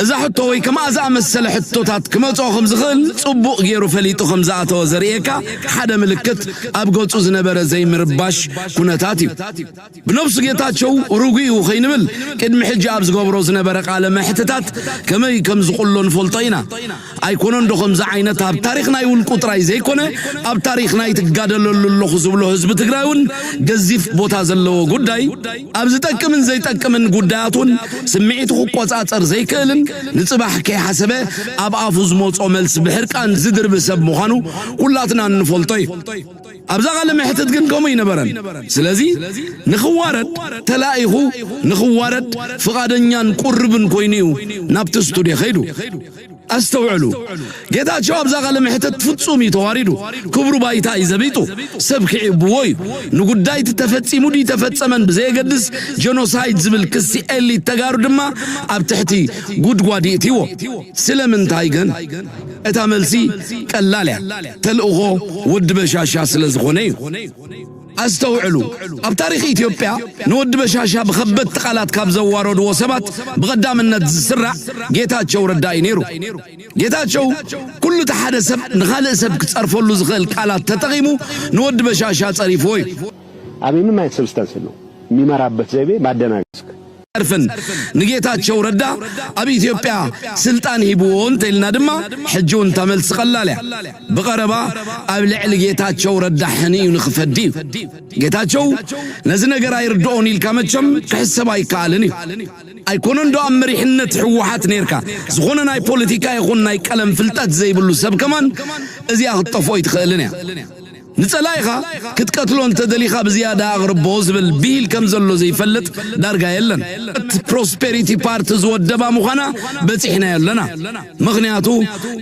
እዛ ሕቶ ወይ ከምኣ ዝኣመሰለ ሕቶታት ክመጽኦ ከም ዝኽእል ጽቡቕ ገይሩ ፈሊጡ ከም ዝኣተወ ዘርእየካ ሓደ ምልክት ኣብ ገጹ ዝነበረ ዘይምርባሽ ኩነታት እዩ። ብነብሱ ጌታቸው ርጉእ እዩ ከይንብል ቅድሚ ሕጂ ኣብ ዝገብሮ ዝነበረ ቃለ ሕትታት ከመይ ከም ዝቕሎ ንፈልጦ ኢና። ኣይኮነን ዶ ከምዚ ዓይነት ኣብ ታሪኽ ናይ ውልቁ ጥራይ ዘይኮነ ኣብ ታሪኽ ናይ ትጋደለሉ ኣለኹ ዝብሎ ህዝቢ ትግራይ እውን ገዚፍ ቦታ ዘለዎ ጉዳይ፣ ኣብ ዝጠቅምን ዘይጠቅምን ጉዳያት እውን ስምዒቱ ክቆጻጸር ዘይክእልን ንጽባሕ ከይሓሰበ ኣብ ኣፉ ዝመጾ መልሲ ብሕርቃን ዝድርቢ ሰብ ምዃኑ ኩላትና እንፈልጦ እዩ። ኣብዛ ቃለ መሕትት ግን ከምኡ ኣይነበረን። ስለዚ ንኽዋረድ ተላኢኹ፣ ንኽዋረድ ፍቓደኛን ቁርብን ኮይኑ እዩ ናብቲ ስቱድዮ ከይዱ። ኣስተውዕሉ፣ ጌታቸው ኣብዛ ቃለ መሕትት ፍጹም እዩ ተዋሪዱ። ክብሩ ባይታ እዩ ዘቢጡ። ሰብ ክዕብዎ እዩ። ንጉዳይ እቲ ተፈጺሙ ድዩ ተፈጸመን ብዘየገድስ ጀኖሳይድ ዝብል ክሲ ኤሊት ተጋሩ ድማ ኣብ ትሕቲ ጉድጓድ ይእትይዎ። ስለምንታይ ግን? እታ መልሲ ቀላል እያ። ተልእኾ ወዲ በሻሻ ስለ ዝኾነ እዩ። ኣስተውዕሉ፣ ኣብ ታሪኽ ኢትዮጵያ ንወዲ በሻሻ ብኸበድቲ ቃላት ካብ ዘዋረድዎ ሰባት ብቐዳምነት ዝስራዕ ጌታቸው ረዳ እዩ ነይሩ። ጌታቸው ኩሉ እቲ ሓደ ሰብ ንኻልእ ሰብ ክጸርፈሉ ዝኽእል ቃላት ተጠቒሙ ንወዲ በሻሻ ጸሪፍዎ እዩ። ኣብ ምንም አይነት ሰብስታንስ የለውም። የሚመራበት ዘይቤ ማደናገር። ጸርፍን ንጌታቸው ረዳ ኣብ ኢትዮጵያ ስልጣን ሂብዎ እንተኢልና ድማ ሕጂ እውን እታ መልሲ ቀላል እያ። ብቐረባ ኣብ ልዕሊ ጌታቸው ረዳ ሕን እዩ ንኽፈዲ እዩ። ጌታቸው ነዚ ነገር ኣይርድኦን ኢልካ መቸም ክሕሰብ ኣይከኣልን እዩ። ኣይኮነን ዶ ኣብ መሪሕነት ህወሓት ነይርካ ዝኾነ ናይ ፖለቲካ ይኹን ናይ ቀለም ፍልጠት ዘይብሉ ሰብ ከማን እዚኣ ክትጠፍኦ ኣይትኽእልን እያ። ንጸላኢኻ ክትቀትሎ እንተደሊኻ ብዝያዳ ኣቕርቦ ዝብል ብሂል ከም ዘሎ ዘይፈልጥ ዳርጋ የለን። እቲ ፕሮስፔሪቲ ፓርቲ ዝወደባ ምዃና በጺሕናዮ ኣለና። ምኽንያቱ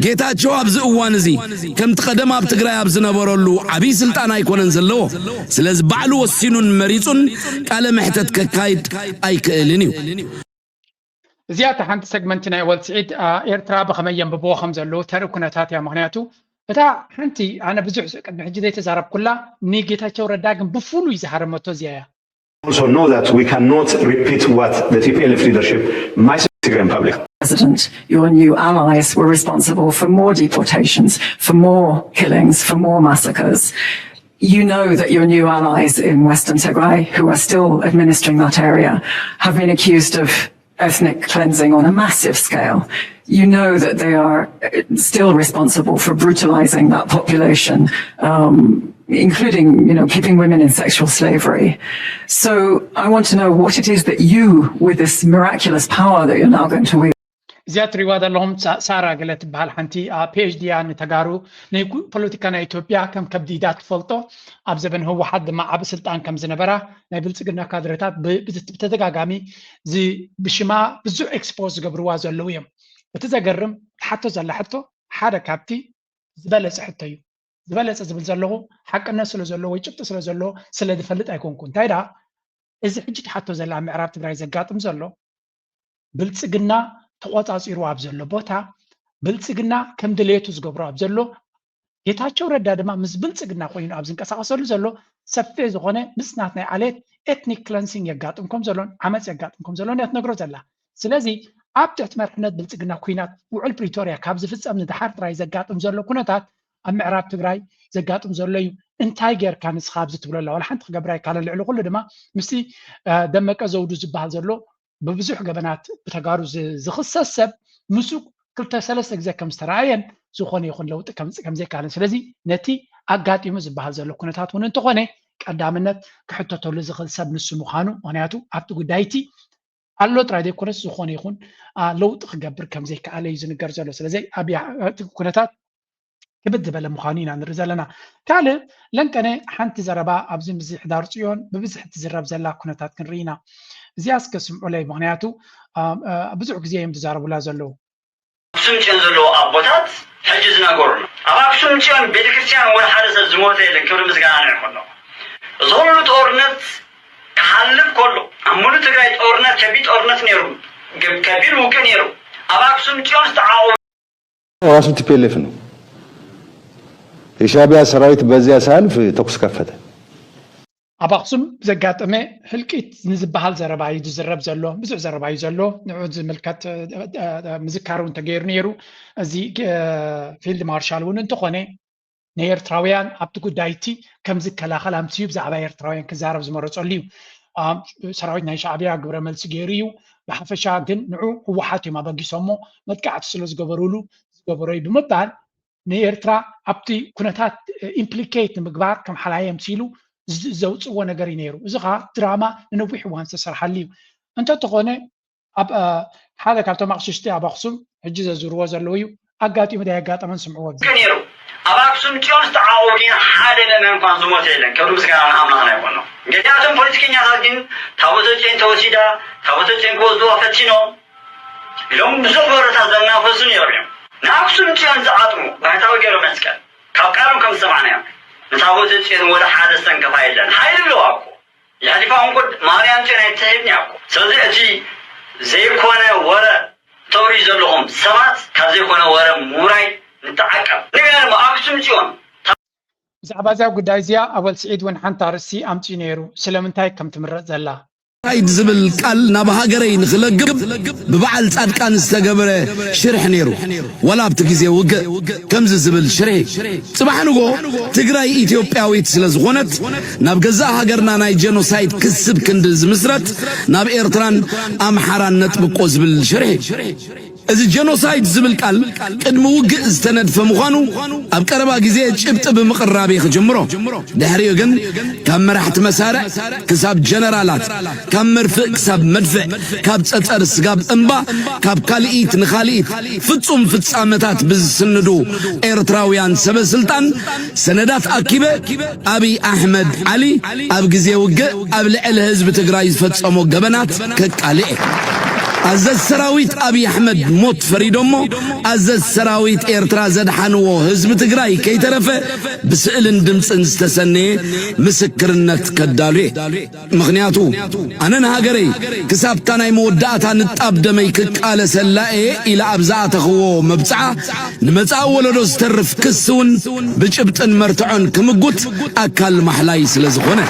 ጌታቸው ኣብዚ እዋን እዚ ከምቲ ቀደም ኣብ ትግራይ ኣብ ዝነበረሉ ዓብዪ ስልጣን ኣይኮነን ዘለዎ። ስለዚ ባዕሉ ወሲኑን መሪጹን ቃለ መሕተት ከካይድ ኣይክእልን እዩ። እዚኣ እታ ሓንቲ ሰግመንቲ ናይ ወልስዒድ ኤርትራ ብኸመይ የንብብዎ ከም ዘለዉ ተርኢ ኩነታት እያ። ምኽንያቱ እታ ሓንቲ ኣነ ብዙሕ ቅድሚ ሕጂ ዘይተዛረብኩላ ንጌታቸው ረዳ ግን ብፍሉይ ዝሃረመቶ እዚኣ እያ። also know that we cannot repeat what the T P L F leadership, my Tigrayan public. President, your new allies were responsible for more deportations, for more killings, for more massacres. You know that your new allies in Western Tigray, who are still administering that area, have been accused of ethnic cleansing on a massive scale. You know that they are still responsible for brutalizing that population, um, including, you know, keeping women in sexual slavery. So I want to know what it is that you, with this miraculous power that you're now going to wield, እዚኣ ትሪዋ ዘለኹም ሳራ ገለ ትበሃል ሓንቲ ፒኤችዲ እያ። ንተጋሩ ንፖለቲካ ናይ ኢትዮጵያ ከም ከብዲዳ ትፈልጦ፣ ኣብ ዘበን ህወሓት ድማ ዓብ ስልጣን ከም ዝነበራ ናይ ብልፅግና ካድረታት ብተደጋጋሚ ብሽማ ብዙሕ ኤክስፖዝ ዝገብርዋ ዘለዉ እዮም። እቲ ዘገርም ትሓቶ ዘላ ሕቶ ሓደ ካብቲ ዝበለፀ ሕቶ እዩ። ዝበለፀ ዝብል ዘለኹ ሓቅነት ስለ ዘለዎ ወይ ጭብጢ ስለ ዘለዎ ስለ ዝፈልጥ ኣይኮንኩ። እንታይ ደኣ እዚ ሕጂ ትሓቶ ዘላ ኣብ ምዕራብ ትግራይ ዘጋጥም ዘሎ ብልፅግና ተቆፃፂሩ ኣብ ዘሎ ቦታ ብልፅግና ከም ድሌቱ ዝገብሮ ኣብ ዘሎ ጌታቸው ረዳ ድማ ምስ ብልፅግና ኮይኑ ኣብ ዝንቀሳቀሰሉ ዘሎ ሰፊሕ ዝኾነ ምፅናት ናይ ዓሌት ኤትኒክ ክለንሲንግ የጋጥም ከም ዘሎን ዓመፅ የጋጥም ከም ዘሎን እያ ትነግሮ ዘላ። ስለዚ ኣብ ትሕቲ መርሕነት ብልፅግና ኩናት ውዕል ፕሪቶርያ ካብ ዝፍፀም ንደሓር ጥራይ ዘጋጥም ዘሎ ኩነታት ኣብ ምዕራብ ትግራይ ዘጋጥም ዘሎ እዩ። እንታይ ጌርካ ንስኻ ኣብዚ ትብሎ ኣላ ዋላ ሓንቲ ክገብር ኣይካለን። ልዕሊ ኩሉ ድማ ምስቲ ደመቀ ዘውዱ ዝበሃል ዘሎ ብብዙሕ ገበናት ብተጋሩ ዝኽሰስ ሰብ ምስኡ ክልተ ሰለስተ ግዜ ከም ዝተረኣየን ዝኾነ ይኹን ለውጢ ከምፅእ ከም ዘይከኣለን ስለዚ ነቲ ኣጋጢሙ ዝበሃል ዘሎ ኩነታት እውን እንተኾነ ቀዳምነት ክሕተተሉ ዝኽእል ሰብ ንሱ ምዃኑ ምኽንያቱ ኣብቲ ጉዳይ እቲ ኣሎ ጥራይ ዘይኮነስ ዝኾነ ይኹን ለውጢ ክገብር ከም ዘይከኣለ እዩ ዝንገር ዘሎ። ስለዚ ኣብ እቲ ኩነታት ክብድ ዝበለ ምዃኑ ኢና ንርኢ ዘለና። ካልእ ለንቀነ ሓንቲ ዘረባ ኣብዚ ምዝሕዳር ፅዮን ብብዝሒ ትዝረብ ዘላ ኩነታት ክንርኢ ኢና። እዚኣ እስከ ስምዑለይ፣ ምኽንያቱ ብዙሕ ግዜ እዮም ዝዛረቡላ ዘለዉ። ኣክሱም ፅዮን ዘለዉ ኣቦታት ሕጂ ዝነገሩና ኣብ ኣክሱም ፅዮን ቤተክርስትያን ወላ ሓደ ሰብ ዝሞተ የለን። ክብሪ ምስጋና ንዕኹም። እዚ ኩሉ ጦርነት ክሓልፍ ከሎ ኣብ ሙሉእ ትግራይ ጦርነት ከቢድ ጦርነት ነይሩ፣ ከቢድ ውግእ ነይሩ። ኣብ ኣክሱም ፅዮን ዝተዓቑ ራሱ ቲፒኤልኤፍ ነው። የሻዕቢያ ሰራዊት በዚያ ሳያልፍ ተኩስ ከፈተ። ኣብ ኣክሱም ብዘጋጠመ ህልቂት ንዝበሃል ዘረባ እዩ ዝዝረብ ዘሎ፣ ብዙሕ ዘረባ እዩ ዘሎ። ንዑ ዝምልከት ምዝካር እውን ተገይሩ ነይሩ። እዚ ፊልድ ማርሻል እውን እንተኾነ ንኤርትራውያን ኣብቲ ጉዳይ እቲ ከም ዝከላኸል ኣምስዩ ብዛዕባ ኤርትራውያን ክዛረብ ዝመረፀሉ እዩ። ሰራዊት ናይ ሻዕቢያ ግብረ መልሲ ገይሩ እዩ። ብሓፈሻ ግን ንዑ ህወሓት እዮም ኣበጊሶሞ፣ መጥቃዕቲ ስለ ዝገበሩሉ ዝገበሮ እዩ ብምባል ንኤርትራ ኣብቲ ኩነታት ኢምፕሊኬት ንምግባር ከም ሓላየ ኣምሲሉ ዘውፅዎ ነገር እዩ ነይሩ። እዚ ከዓ ድራማ ንነዊሕ እዋን ዝተሰርሓሉ እዩ። እንተተኾነ ኣብ ሓደ ካብቶም ኣቕሽሽቲ ኣብ ኣኽሱም ሕጂ ዘዝርዎ ዘለዉ እዩ። ኣጋጢሙ ዳይ ኣጋጠመን ስምዕዎ። ነይሩ። ኣብ ኣክሱም ፅዮን ዝተዓቆቡ ግን ሓደ ምእመን እንኳን ዝሞተ የለን። ክብሪ ምስጋና ንኣምላኽና ይኾኖ። ገሊኣቶም ፖለቲከኛታት ግን ታቦተ ፅዮን ተወሲዳ፣ ታቦተ ፅዮን ክወስድዋ ፈቲኖም ኢሎም ብዙሕ ወረታት ዘናፈሱ ነይሮም እዮም። ንኣክሱም ፅዮን ዝዓጥሙ ባህታዊ ገብረ መስቀል ካብ ቃሎም ከም ዝሰማዕናዮ ንታቦተ ፅዮን ወላ ሓደ ዝተንከፋ የለን። ሓይሊ ኣለዋ እኮ። የሕሊፋ እውን ቁድ ማርያም ጭን ኣይትህብን እያ እኮ። ስለዚ እቲ ዘይኮነ ወረ ተውርዩ ዘለኹም ሰባት ካብ ዘይኮነ ወረ ምውራይ ንተዓቀብ። ንገርም ኣክሱም ጽዮን። ብዛዕባ እዚኣ ጉዳይ እዚኣ ኣወል ስዒድ እውን ሓንቲ ኣርእስቲ ኣምፅኡ ነይሩ፣ ስለምንታይ ከም ትምረፅ ዘላ። ኖሳይድ ዝብል ቃል ናብ ሃገረይ ንኽለግብ ብበዓል ፃድቃን ዝተገበረ ሽርሒ ነይሩ። ወላ ኣብቲ ግዜ ውግእ ከምዚ ዝብል ሽርሒ። ጽባሕ ንጎ ትግራይ ኢትዮጵያዊት ስለ ዝኾነት ናብ ገዛእ ሃገርና ናይ ጀኖሳይድ ክስብ ክንዲ ዝምስረት ናብ ኤርትራን ኣምሓራን ነጥብቆ ዝብል ሽርሒ። እዚ ጀኖሳይድ ዝብል ቃል ቅድሚ ውግእ ዝተነድፈ ምዃኑ ኣብ ቀረባ ግዜ ጭብጢ ብምቕራብ እየ ክጅምሮ። ድሕሪኡ ግን ካብ መራሕቲ መሳርዕ ክሳብ ጀነራላት፣ ካብ መርፍእ ክሳብ መድፍዕ፣ ካብ ጸጸር ስጋብ እምባ፣ ካብ ካልኢት ንኻልኢት ፍጹም ፍጻመታት ብዝስንዱ ኤርትራውያን ሰበ ስልጣን ሰነዳት ኣኪበ ኣብይ ኣሕመድ ዓሊ ኣብ ግዜ ውግእ ኣብ ልዕሊ ህዝቢ ትግራይ ዝፈጸሞ ገበናት ከቃልዕ። ኣዘዝ ሰራዊት ኣብይ ኣሕመድ ሞት ፈሪዶሞ ኣዘዝ ሰራዊት ኤርትራ ዘድሓንዎ ህዝቢ ትግራይ ከይተረፈ ብስእልን ድምፅን ዝተሰነየ ምስክርነት ከዳሉ እየ። ምኽንያቱ ኣነ ንሃገረይ ክሳብታ ናይ መወዳእታ ንጣብ ደመይ ክቃለሰላ እየ ኢለ ኣብ ዝኣተኽዎ መብፅዓ ንመጻኢ ወለዶ ዝተርፍ ክሲ እውን ብጭብጥን መርትዖን ክምጉት ኣካል ማሕላይ ስለ ዝኾነ።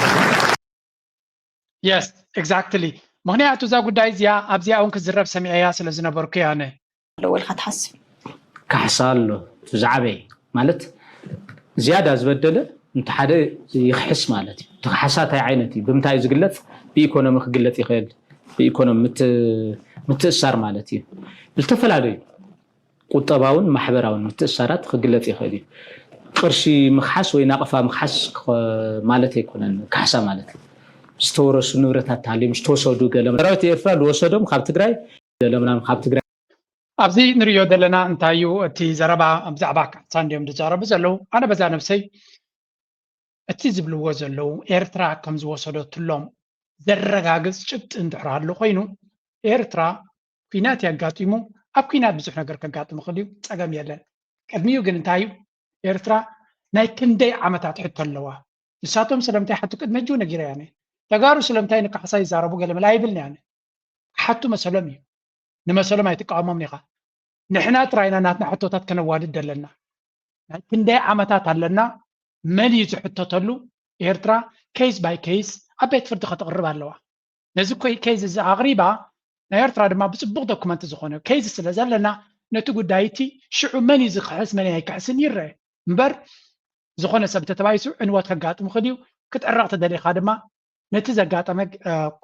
Yes, exactly። ምኽንያቱ እዛ ጉዳይ እዚኣ ኣብዚኣ እውን ክዝረብ ሰሚዐያ ስለ ዝነበርኩ እየ ኣነ። ኣለዎ ኢልካ ትሓስብ? ካሕሳ ኣሎ እቲ ዝዓበየ ማለት ዝያዳ ዝበደለ እንተ ሓደ ይኽሕስ ማለት እዩ። እቲ ካሕሳ እንታይ ዓይነት እዩ? ብምንታይ እዩ ዝግለፅ? ብኢኮኖሚ ክግለፅ ይኽእል። ብኢኮኖሚ ምትእሳር ማለት እዩ። ዝተፈላለዩ ቁጠባውን ማሕበራውን ምትእሳራት ክግለፅ ይኽእል እዩ። ቅርሺ ምኽሓስ ወይ ናቕፋ ምኽሓስ ማለት ኣይኮነን። ካሕሳ ማለት ዝተወረሱ ንብረታት ተሃልዮም ዝተወሰዱ ገለ ሰራዊት ኤርትራ ዝወሰዶም ካብ ትግራይ ገለ ምናምን ካብ ትግራይ ኣብዚ ንሪኦ ዘለና እንታይ እዩ እቲ ዘረባ ብዛዕባ ካሕሳ እንድዮም ዝዛረቡ ዘለዉ? ኣነ በዛ ነብሰይ እቲ ዝብልዎ ዘለዉ ኤርትራ ከም ዝወሰደትሎም ዘረጋግፅ ጭብጢ እንድሕር ኣሎ ኮይኑ ኤርትራ ኲናት የጋጢሙ ኣብ ኲናት ብዙሕ ነገር ከጋጥም ይኽእል እዩ፣ ፀገም የለን። ቅድሚኡ ግን እንታይ እዩ ኤርትራ ናይ ክንደይ ዓመታት ሕቶ ኣለዋ። ንሳቶም ስለምንታይ ሓቱ ቅድሚ ሕጂ እውን ነጊረያ እየ። ተጋሩ ስለምንታይ ንካሕሳ ይዛረቡ ገለ መለ ኣይብልን እየ። ክሓቱ መሰሎም እዩ። ንመሰሎም ኣይትቃወሞምን ኢኻ። ንሕና ጥራይ ኢና ናትና ሕቶታት ከነዋድድ ዘለና። ናይ ክንደይ ዓመታት ኣለና መን እዩ ዝሕተተሉ? ኤርትራ case by case ኣብ ቤት ፍርዲ ከተቕርብ ኣለዋ። ነዚ case እዚ ኣቕሪባ ናይ ኤርትራ ድማ ብፅቡቕ ዶኩመንት ዝኾነ case ስለ ዘለና ነቲ ጉዳይ እቲ ሽዑ መን እዩ ዝክሕስ መን ኣይክሕስን ይረአ እምበር ዝኾነ ሰብ እንተተባኢሱ ዕንወት ከጋጥም ይኽእል እዩ። ክትዕረቕ ተደሊኻ ድማ ነቲ ዘጋጠመ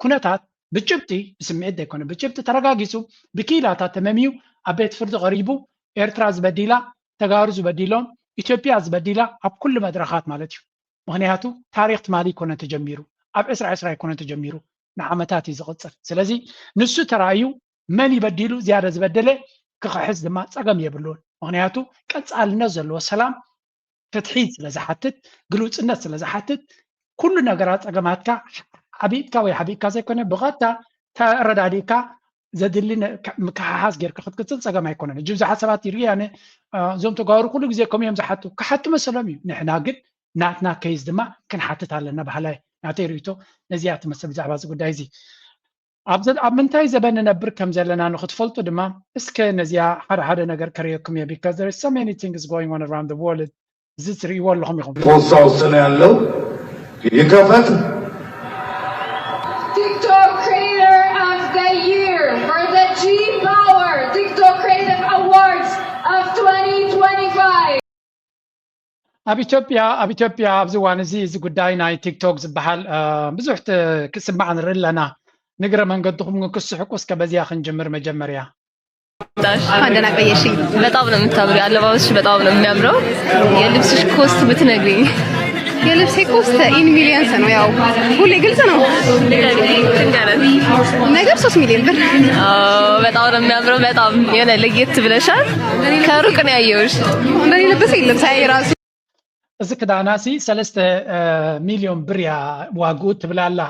ኩነታት ብጭብጢ ብስምዒት ዘይኮነ ብጭብጢ ተረጋጊፁ ብክኢላታት ተመምዩ ኣብ ቤት ፍርዲ ቀሪቡ ኤርትራ ዝበዲላ ተጋሩ ዝበዲሎም ኢትዮጵያ ዝበዲላ ኣብ ኩሉ መድረኻት ማለት እዩ። ምኽንያቱ ታሪኽ ትማሊ ኣይኮነን ተጀሚሩ ኣብ ዕስራ ዕስራ ኣይኮነን ተጀሚሩ ንዓመታት እዩ ዝቕፅል። ስለዚ ንሱ ተራእዩ መን ይበዲሉ ዝያደ ዝበደለ ክኽሕስ ድማ ፀገም የብሉን። ምኽንያቱ ቀፃልነት ዘለዎ ሰላም ፍትሒ ስለዝሓትት ግሉፅነት ስለዝሓትት ኩሉ ነገራት ፀገማትካ ሓቢእካ ወይ ሓቢእካ ዘይኮነ ብቐጥታ ተረዳዲእካ ዘድሊ ምክሓሓስ ጌርካ ክትቅፅል ፀገም ኣይኮነን። እጂ ብዙሓት ሰባት ይርኢ ኣነ እዞም ተጋሩ ኩሉ ግዜ ከምኡ እዮም ዝሓቱ ክሓቱ መሰሎም እዩ። ንሕና ግን ናትና case ድማ ክንሓትት ኣለና ባህላይ ናተይ ርእቶ ነዚኣ ትመስል ብዛዕባ እዚ ጉዳይ እዚ ኣብ ምንታይ ዘበን ንነብር ከም ዘለና ንክትፈልጡ ድማ እስከ ነዚኣ ሓደ ሓደ ነገር ከርእየኩም እየ because there is so many things going on around the world እዚ ትርእይዎ ኣለኹም ኢኹም። ፖስታ ውስጥ ነው ያለው። ይከፈት። TikTok Creator of the Year for the G Power TikTok Creative Awards of twenty twenty-five. ኣብ ኢትዮጵያ ኣብ ኢትዮጵያ ኣብዚ እዋን እዚ እዚ ጉዳይ ናይ ቲክቶክ ዝበሃል ብዙሕ ክስማዕ ንርኢ ኣለና። ንግረ መንገድኹም ግን ክስሕቁ እስከ በዚያ ክንጅምር መጀመርያ። አንደና ቀየሽ በጣም ነው የምታምሪ። አለባበስሽ በጣም ነው የሚያምረው። የልብስሽ ኮስት ብትነግሪኝ። የልብሴ ኮስት ኢን ሚሊየንስ ነው። ያው ሁሌ ግልጽ ነው። ነገር ሶስት ሚሊዮን ብር። በጣም ነው የሚያምረው። በጣም የሆነ ለየት ብለሻል። ከሩቅ ነው ያየሁሽ። እንደኔ ለበሰ የለም ሳይ ራሱ እዚ ክዳና ሲ ሰለስተ ሚሊዮን ብር እያ ዋግኡ ትብል ኣላ።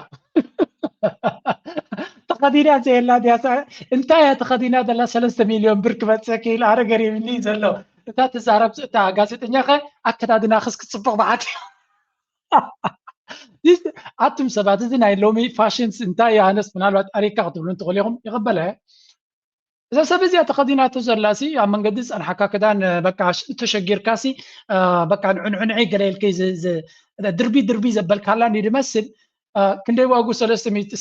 ተኸዲና ዘየላ ድያ እንታይ እያ ተኸዲና ዘላ ሰለስተ ሚሊዮን ብር ክመፀ ክኢል ኣረ ገሪምኒ ዘሎ። እታ ትዛረብ እታ ጋዜጠኛ ከ ኣከዳድና ክስ ክፅብቕ በዓል ኣቱም ሰባት እዚ ናይ ሎሚ ፋሽንስ እንታይ ኣነስ ምናልባት ኣሪካ ክትብሉ እንትኽእሉ ኢኹም ይቕበለ። እዛ ሰብ እዚኣ ተኸዲናቶ ዘላ ሲ ኣብ መንገዲ ዝፀንሓካ ክዳን በቃ ተሸጊርካ ሲ በቃ ንዕንዕንዒ ገለ ኢልከ ድርቢ ድርቢ ዘበልካላ እንዲ ድመስል ክንደይ ዋጉ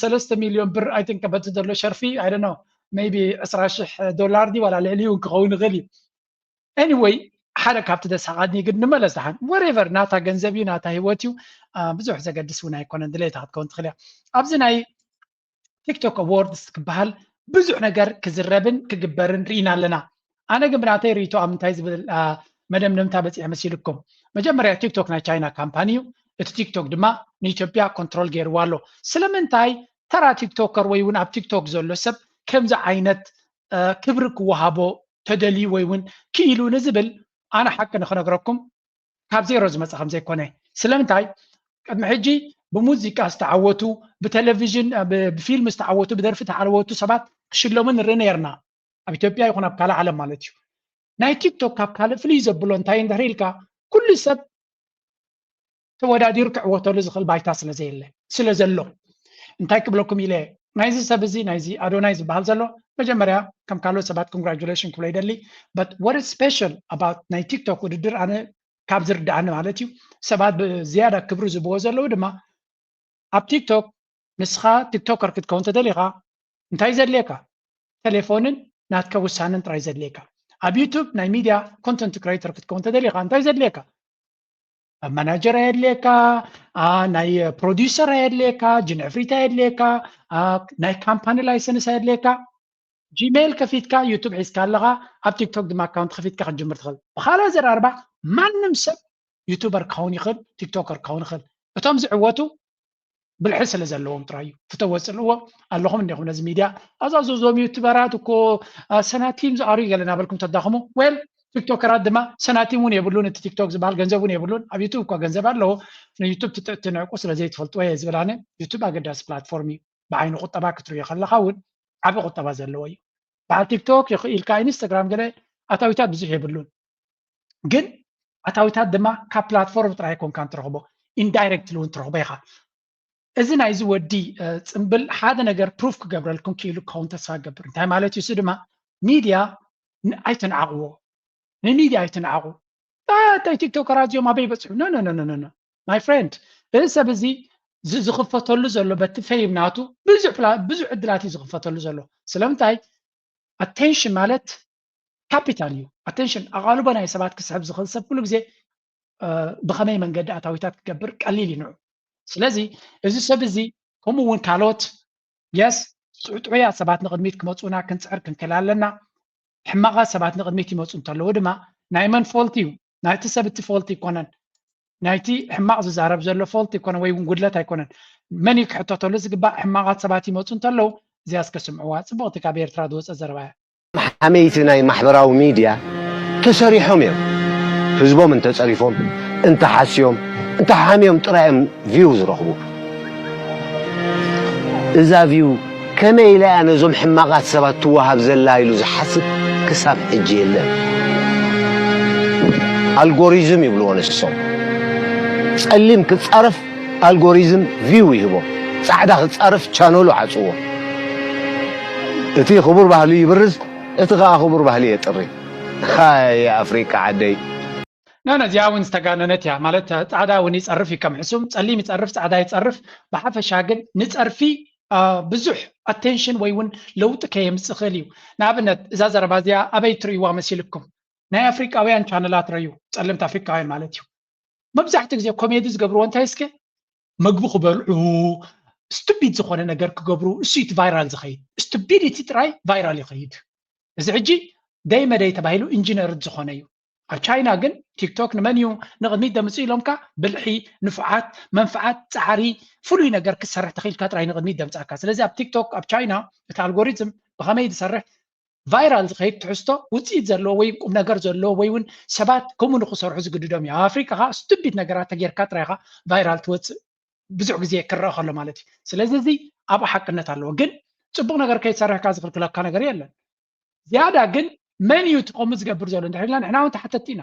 ሰለስተ ሚሊዮን ብር ኣይትንከ በቲ ዘሎ ሸርፊ ኣይደኖ maybe ዕስራ ሽሕ ዶላር ዲ ዋላ ልዕሊኡ ክኸውን ይኽእል እዩ። Anyway ሓደ ካብቲ ደሳቓትኒ ግን ንመለስ ደሓን whatever ናታ ገንዘብ እዩ ናታ ህይወት እዩ። ብዙሕ ዘገድስ እውን ኣይኮነን ድሌታ ክትከውን ትኽእል እያ። ኣብዚ ናይ ቲክቶክ ኣዋርድስ ክበሃል ብዙሕ ነገር ክዝረብን ክግበርን ርኢና ኣለና። ኣነ ግን ብናተይ ርእይቶ ኣብ እንታይ ዝብል መደምደምታ በፂሐ መሲልኩም? መጀመርያ ቲክቶክ ናይ ቻይና ካምፓኒ እዩ። እቲ ቲክቶክ ድማ ንኢትዮጵያ ኮንትሮል ገይርዋ ኣሎ። ስለምንታይ ተራ ቲክቶከር ወይ እውን ኣብ ቲክቶክ ዘሎ ሰብ ከምዚ ዓይነት ክብሪ ክወሃቦ ተደልዩ ወይ እውን ክኢሉ ንዝብል ኣነ ሓቂ ንክነግረኩም ካብ ዜሮ ዝመፀ ከምዘይኮነ ስለምንታይ ቅድሚ ሕጂ ብሙዚቃ ዝተዓወቱ ብቴሌቪዥን ብፊልም ዝተዓወቱ ብደርፊ ዝተዓወቱ ሰባት ክሽለሙ ንርኢ ነርና ኣብ ኢትዮጵያ ይኹን ኣብ ካልእ ዓለም ማለት እዩ። ናይ ቲክቶክ ካብ ካልእ ፍልይ ዘብሎ እንታይ እንድሕር ኢልካ ኩሉ ሰብ ተወዳዲሩ ክዕወተሉ ዝኽእል ባይታ ስለዘየለ ስለዘሎ እንታይ ክብለኩም ኢለ ናይዚ ሰብ እዚ ናይዚ ኣዶናይ ዝበሃል ዘሎ መጀመርያ ከም ካልኦት ሰባት congratulation ክብሎ ይደሊ። But what is special about ናይ ቲክቶክ ውድድር ኣነ ካብ ዝርድኣኒ ማለት እዩ ሰባት ብዝያዳ ክብሪ ዝብዎ ዘለዉ ድማ ኣብ ቲክቶክ ንስኻ ቲክቶከር ክትከውን ተደሊኻ እንታይ ዘድልየካ ቴሌፎንን ናትካ ውሳንን ጥራይ ዘድልየካ። ኣብ ዩቱብ ናይ ሚድያ ኮንተንት ክሬተር ክትከውን ተደሊኻ እንታይ ዘድልየካ ማናጀር ኣየድልየካ፣ ናይ ፕሮዲውሰር ኣየድልየካ፣ ጅንዕፍሪት ኣየድልየካ፣ ናይ ካምፓኒ ላይሰንስ ኣየድልየካ። ጂሜይል ከፊትካ ዩቱብ ሒዝካ ኣለኻ ኣብ ቲክቶክ ድማ ኣካውንት ከፊትካ ክትጅምር ትኽእል። ብኻልእ ኣዘራርባ ማንም ሰብ ዩቱበር ክኸውን ይኽእል፣ ቲክቶከር ክኸውን ይኽእል። እቶም ዝዕወቱ ብልሒ ስለ ዘለዎም ጥራይ እዩ። ፍተወ ፅልእዎ ኣለኹም እንዲኹም ነዚ ሚድያ ኣዛዘዞም ዩቱበራት እኮ ሰናቲም ዝኣሩ ገለ እናበልኩም ተዳኽሙ። ዌል ቲክቶከራት ድማ ሰናቲም እውን የብሉን። እቲ ቲክቶክ ዝበሃል ገንዘብ እውን የብሉን። ኣብ ዩቱብ እኳ ገንዘብ ኣለዎ። ንዩቱብ ትንዕቁ ስለ ዘይትፈልጥዎ እየ ዝብል ኣነ። ዩቱብ ኣገዳሲ ፕላትፎርም እዩ። ብዓይኒ ቁጠባ ክትሪኦ ከለኻ እውን ዓቢ ቁጠባ ዘለዎ እዩ። በዓል ቲክቶክ ይኽኢልካ ኢንስታግራም ገለ ኣታዊታት ብዙሕ የብሉን። ግን ኣታዊታት ድማ ካብ ፕላትፎርም ጥራይ ኣይኮንካን ትረኽቦ፣ ኢንዳይረክትሊ እውን ትረኽቦ ኢኻ። እዚ ናይዚ ወዲ ፅምብል ሓደ ነገር ፕሩፍ ክገብረልኩም ክኢሉ ክኸውን ተስፋ ገብር። እንታይ ማለት እዩ? እሱ ድማ ሚድያ ኣይትንዓቕዎ፣ ንሚድያ ኣይትንዓቑ። እንታይ ቲክቶከራት እዚኦም ኣበይ በፅሑ? ኖ ኖ ኖ ኖ my friend፣ እዚ ሰብ እዚ ዝኽፈተሉ ዘሎ በቲ ፌም ናቱ ብዙሕ ዕድላት እዩ ዝኽፈተሉ ዘሎ። ስለምንታይ ኣቴንሽን ማለት ካፒታል እዩ። ኣቴንሽን ኣቓልቦ ናይ ሰባት ክስሕብ ዝኽእል ሰብ ኩሉ ግዜ ብኸመይ መንገዲ ኣታዊታት ክገብር ቀሊል እዩ ንዑ። ስለዚ እዚ ሰብ እዚ ከምኡ እውን ካልኦት የስ ጥዑያ ሰባት ንቕድሚት ክመፁና ክንፅዕር ክንክእል ኣለና። ሕማቓት ሰባት ንቕድሚት ይመፁ እንተለዉ ድማ ናይ መን ፎልት እዩ? ናይቲ ሰብ እቲ ፎልት ኣይኮነን። ናይቲ ሕማቕ ዝዛረብ ዘሎ ፎልት ኣይኮነን ወይ እውን ጉድለት ኣይኮነን። መን እዩ ክሕተተሉ ዝግባእ? ሕማቓት ሰባት ይመፁ እንተለዉ እዚኣ እስከ ስምዕዋ። ፅቡቕቲ ካብ ኤርትራ ዝወፀ ዘረባ እያ። ሓመይቲ ናይ ማሕበራዊ ሚድያ ተሰሪሖም እዮም። ህዝቦም እንተፀሪፎም፣ እንተሓስዮም፣ እንተሓምዮም ጥራይ እዮም ቪው ዝረኽቡ። እዛ ቪው ከመይ ኢላ እያ ነዞም ሕማቓት ሰባት ትወሃብ ዘላ ኢሉ ዝሓስብ ክሳብ ሕጂ የለን። ኣልጎሪዝም ይብልዎ ንሶም። ፀሊም ክፃረፍ ኣልጎሪዝም ቪው ይህቦ፣ ፃዕዳ ክፃረፍ ቻነሉ ዓፅዎ። እቲ ክቡር ባህሉ ይብርዝ፣ እቲ ከዓ ክቡር ባህሊ የጥሪ። ሃየ ኣፍሪቃ ዓደይ። ኖ ኖ እዚኣ እውን ዝተጋነነት እያ ማለት ፃዕዳ እውን ይፀርፍ እዩ ከም ሕሱም ፀሊም ይፀርፍ ፃዕዳ ይፀርፍ ብሓፈሻ ግን ንፀርፊ ብዙሕ ኣቴንሽን ወይ እውን ለውጢ ከየምፅእ ክእል እዩ። ንኣብነት እዛ ዘረባ እዚኣ ኣበይ ትርእይዋ መሲልኩም? ናይ ኣፍሪቃውያን ቻነላት ረዩ ፀለምቲ ኣፍሪቃውያን ማለት እዩ። መብዛሕትኡ ግዜ ኮሜዲ ዝገብርዎ እንታይ እስከ መግቢ ክበልዑ ስቱፒድ ዝኾነ ነገር ክገብሩ፣ እሱ እቲ ቫይራል ዝኸይድ። ስቱፒዲቲ ጥራይ ቫይራል ይኸይድ። እዚ ሕጂ ደይ መደይ ተባሂሉ ኢንጂነርድ ዝኾነ እዩ። ኣብ ቻይና ግን ቲክቶክ ንመን እዩ ንቕድሚት ደምፅእ ኢሎምካ? ብልሒ፣ ንፉዓት፣ መንፍዓት፣ ፃዕሪ፣ ፍሉይ ነገር ክትሰርሕ ተኽኢልካ ጥራይ ንቕድሚት ደምፃካ። ስለዚ ኣብ ቲክቶክ ኣብ ቻይና እቲ ኣልጎሪዝም ብኸመይ ዝሰርሕ፣ ቫይራል ዝኸይድ ትሕዝቶ ውፅኢት ዘለዎ ወይ ቁም ነገር ዘለዎ ወይ እውን ሰባት ከምኡ ንክሰርሑ ዝግድዶም እዩ። ኣብ ኣፍሪካ ከዓ ስቱፒድ ነገራት ተጌርካ ጥራይ ኢኻ ቫይራል ትወፅእ፣ ብዙሕ ግዜ ክረአ ከሎ ማለት እዩ። ስለዚ እዚ ኣብኡ ሓቅነት ኣለዎ። ግን ፅቡቕ ነገር ከይትሰርሕካ ዝኽልክለካ ነገር የለን። ዝያዳ ግን መን እዩ እቲ ከምኡ ዝገብር ዘሎ እንድሕር ኢልና ንሕና እውን ተሓተትቲ ኢና።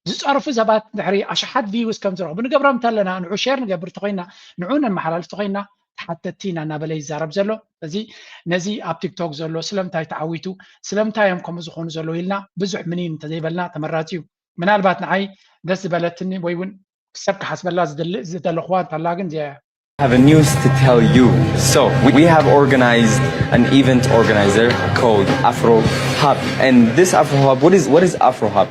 ዝፀርፉ ሰባት ድሕሪ ኣሽሓት ቪውስ ከም ዝረኽቡ ንገብሮም እንተለና፣ ንዑ ሼር ንገብር ተኮይና፣ ንዑ ነመሓላልፍ ተኮይና፣ ተሓተትቲ ኢና እናበለ ይዛረብ ዘሎ። እዚ ነዚ ኣብ ቲክቶክ ዘሎ ስለምንታይ ተዓዊቱ፣ ስለምንታይ እዮም ከምኡ ዝኾኑ ዘለዉ ኢልና ብዙሕ ምኒን እንተዘይበልና ተመራፂ እዩ። ምናልባት ንዓይ ደስ ዝበለትኒ ወይ እውን ሰብ ክሓስበላ ዝደሊ- ዝደለኹዋ እንተላ ግን እዚኣ እያ። I have a news to tell you. So we, we have organized an event organizer called Afro Hub. And this Afro Hub, what is what is Afro Hub?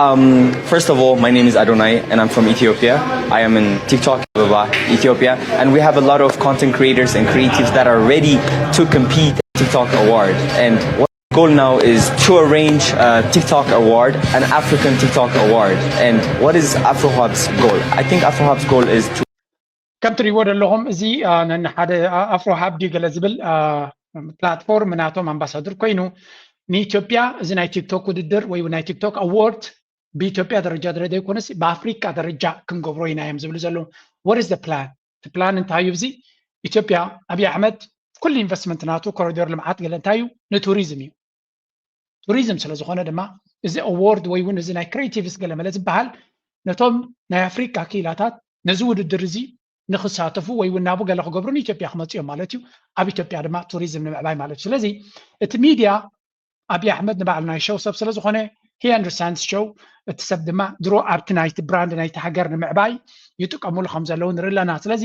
Um, first of all, my name is Adonai and I'm from Ethiopia. I am in TikTok, Ababa, Ethiopia, and we have a lot of content creators and creatives that are ready to compete at TikTok Award. And what goal now is to arrange a TikTok Award, an African TikTok Award. And what is Afro Hub's goal? I think Afro Hub's goal is to ከም ትሪእዎ ዘለኹም እዚ አ፣ ነንሓደ አ- ኣፍሮ ሃብ ድዩ ገለ ዝብል አ፣ ፕላትፎርም ናቶም ኣምባሳደር ኮይኑ ንኢትዮጵያ እዚ ናይ ቲክቶክ ውድድር ወይ ናይ ቲክቶክ ኣዎርድ ብኢትዮጵያ ደረጃ ደረ ዘይኮነስ ብኣፍሪካ ደረጃ ክንገብሮ ኢና እዮም ዝብሉ ዘለዉ። What is the plan? እቲ ፕላን እንታይ እዩ? እዚ ኢትዮጵያ ኣብይ ኣሕመድ ኩሉ ኢንቨስትመንት ናቱ ኮሪዶር ልምዓት ገለ እንታይ እዩ? ንቱሪዝም እዩ። ቱሪዝም ስለ ዝኾነ ድማ እዚ ኣዎርድ ወይ እውን እዚ ናይ ክሬቲቭስ ገለመለ ዝበሃል ነቶም ናይ ኣፍሪቃ ክኢላታት ነዚ ውድድር እዚ ንክሳተፉ ወይ እውን ናብኡ ገለ ክገብሩ ንኢትዮጵያ ክመፅኦም ማለት እዩ። ኣብ ኢትዮጵያ ድማ ቱሪዝም ንምዕባይ ማለት እዩ። ስለዚ እቲ ሚድያ ኣብይ ኣሕመድ ንባዕሉ ናይ ሸው ሰብ ስለ ዝኾነ he understands ሸው እቲ ሰብ ድማ ድሮ ኣብቲ ናይቲ ብራንድ ናይቲ ሃገር ንምዕባይ ይጥቀምሉ ከም ዘለዉ ንርኢ ኣለና። ስለዚ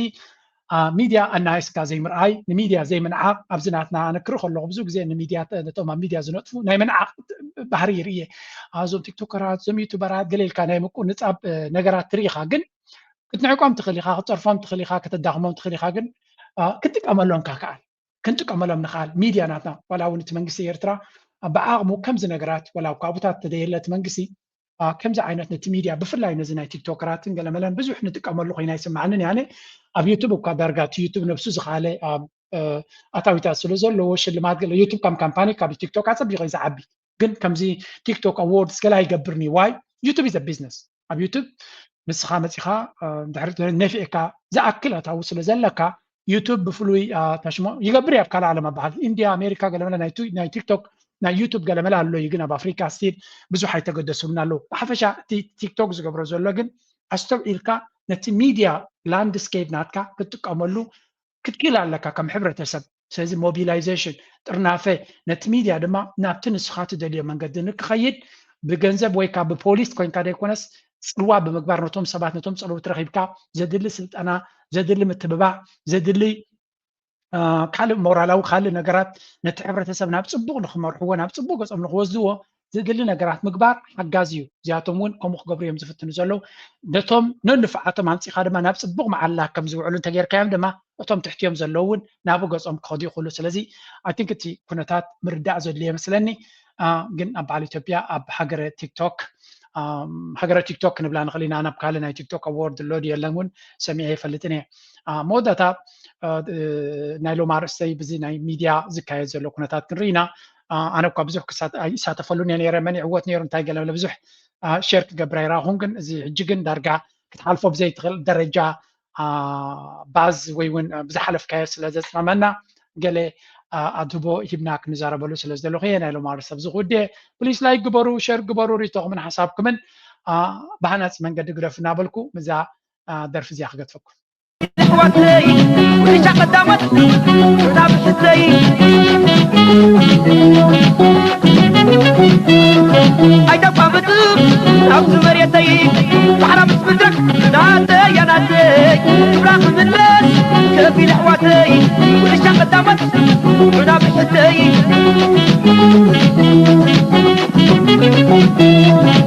ሚድያ ኣናይስካ ዘይምርኣይ፣ ንሚድያ ዘይምንዓቕ፣ ኣብዚ ናትና ኣነ ክርኢ ከለኹ ብዙ ግዜ ንሚድያ ነቶም ኣብ ሚድያ ዝነጥፉ ናይ ምንዓቕ ባህሪ ይርኢ። እዞም ቲክቶከራት፣ እዞም ዩቱበራት ገለ ኢልካ ናይ ምቁንጻብ ነገራት ትርኢ ኢኻ። ግን ክትንዕቆም ትኽእል ኢኻ፣ ክትጸርፎም ትኽእል ኢኻ፣ ከተዳኽሞም ትኽእል ኢኻ። ግን ክትጥቀመሎም ከከኣል ክንጥቀመሎም ንኽኣል ሚድያ ናትና ዋላ እውን እቲ መንግስቲ ኤርትራ ብዓቕሙ ከምዚ ነገራት ዋላ ካብታት ተደየለ እቲ መንግስቲ ከምዚ ዓይነት ነቲ ሚድያ ብፍላይ ነዚ ናይ ቲክቶከራትን ገለመለን ብዙሕ ንጥቀመሉ ኮይና ይስማዓንን ያነ ኣብ ዩቱብ እኳ ዳርጋ እቲ ዩቱብ ነብሱ ዝኻለ ኣታዊታት ስለ ዘለዎ ሽልማት ገለ ዩቱብ ከም ካምፓኒ ካብ ቲክቶክ ኣፀቢቑ እዩ ዝዓቢ ግን ከምዚ ቲክቶክ ኣዎርድስ ገለ ኣይገብርኒ ዋይ ዩቱብ is a business ኣብ ዩቱብ ንስኻ መፂኻ ድሕሪ ነፊዕካ ዝኣክል ኣታዊ ስለ ዘለካ ዩቱብ ብፍሉይ ተሽሞ ይገብር ኣብ ካልእ ዓለም ኣበሃል ኢንድያ ኣሜሪካ ገለመለ ናይ ቲክቶክ ናይ ዩቱብ ገለመለ ኣሎ እዩ ግን ኣብ ኣፍሪካ ስቲል ብዙሕ ኣይተገደሱሉን ኣለዉ ብሓፈሻ እቲ ቲክቶክ ዝገብሮ ዘሎ ግን ኣስተውዒልካ ነቲ ሚድያ ላንድስኬፕ ናትካ ክትጥቀመሉ ክትክእል ኣለካ ከም ሕብረተሰብ ስለዚ ሞቢላይዜሽን ጥርናፈ ነቲ ሚድያ ድማ ናብቲ ንስኻ ትደልዮ መንገዲ ንክኸይድ ብገንዘብ ወይ ካብ ብፖሊስ ኮይንካ ዘይኮነስ ፅልዋ ብምግባር ነቶም ሰባት ነቶም ፀለውቲ ረኺብካ ዘድሊ ስልጠና ዘድሊ ምትብባዕ ዘድሊ ካልእ ሞራላዊ ካልእ ነገራት ነቲ ሕብረተሰብ ናብ ፅቡቕ ንክመርሕዎ ናብ ፅቡቕ ገፆም ንክወስድዎ ዝድሊ ነገራት ምግባር ሓጋዚ እዩ እዚኣቶም እውን ከምኡ ክገብሩ እዮም ዝፍትኑ ዘለዉ ነቶም ነንፍዓቶም ኣምፂኻ ድማ ናብ ፅቡቕ መዓላ ከም ዝውዕሉ እንተጌርካዮም ድማ እቶም ትሕትዮም ዘለዉ እውን ናብ ገፆም ክኸዱ ይኽእሉ ስለዚ I think እቲ ኩነታት ምርዳእ ዘድልዮ ይመስለኒ ግን ኣብ በዓል ኢትዮጵያ ኣብ ሃገረ ቲክቶክ ሃገረ ቲክቶክ ክንብላ ንኽእል ኢና ናብ ካልእ ናይ ቲክቶክ ኣዎርድ ኣሎ ድዩ የለን እውን ሰሚዐ ይፈልጥን እየ መወዳእታ ናይ ሎም ኣርእስተይ ብዚ ናይ ሚድያ ዝካየድ ዘሎ ኩነታት ክንርኢ ኢና ኣነ እኳ ብዙሕ ይሳተፈሉን እየ ነረ መን ይዕወት ነይሩ እንታይ ገለለ ብዙሕ ሼር ክገብር ኣይረኹን ግን እዚ ሕጂ ግን ዳርጋ ክትሓልፎ ብዘይትኽእል ደረጃ ባዝ ወይ እውን ብዝሓለፍካዮ ስለ ዘፅመመና ገለ ኣድህቦ ሂብና ክንዛረበሉ ስለ ዝደለኹ እየ ናይ ሎም ኣርእስተ ብዝኽውድ እየ ፕሊስ ላይክ ግበሩ ሸር ግበሩ ሪቶኹምን ሓሳብኩምን ብሃናፂ መንገዲ ግደፉ እናበልኩ ምዛ ደርፊ እዚኣ ክገድፈኩም ኣሕዋተይ ውሻ ቀዳሞት ናብሕተይ ኣይተቋምጡ ኣብዚ መሬተይ ባሕራ ምስ ምድረክ ናተያ ናተይ ክብራ ክምለስ ከቢድ ኣሕዋተይ ውሻ ቀዳሞት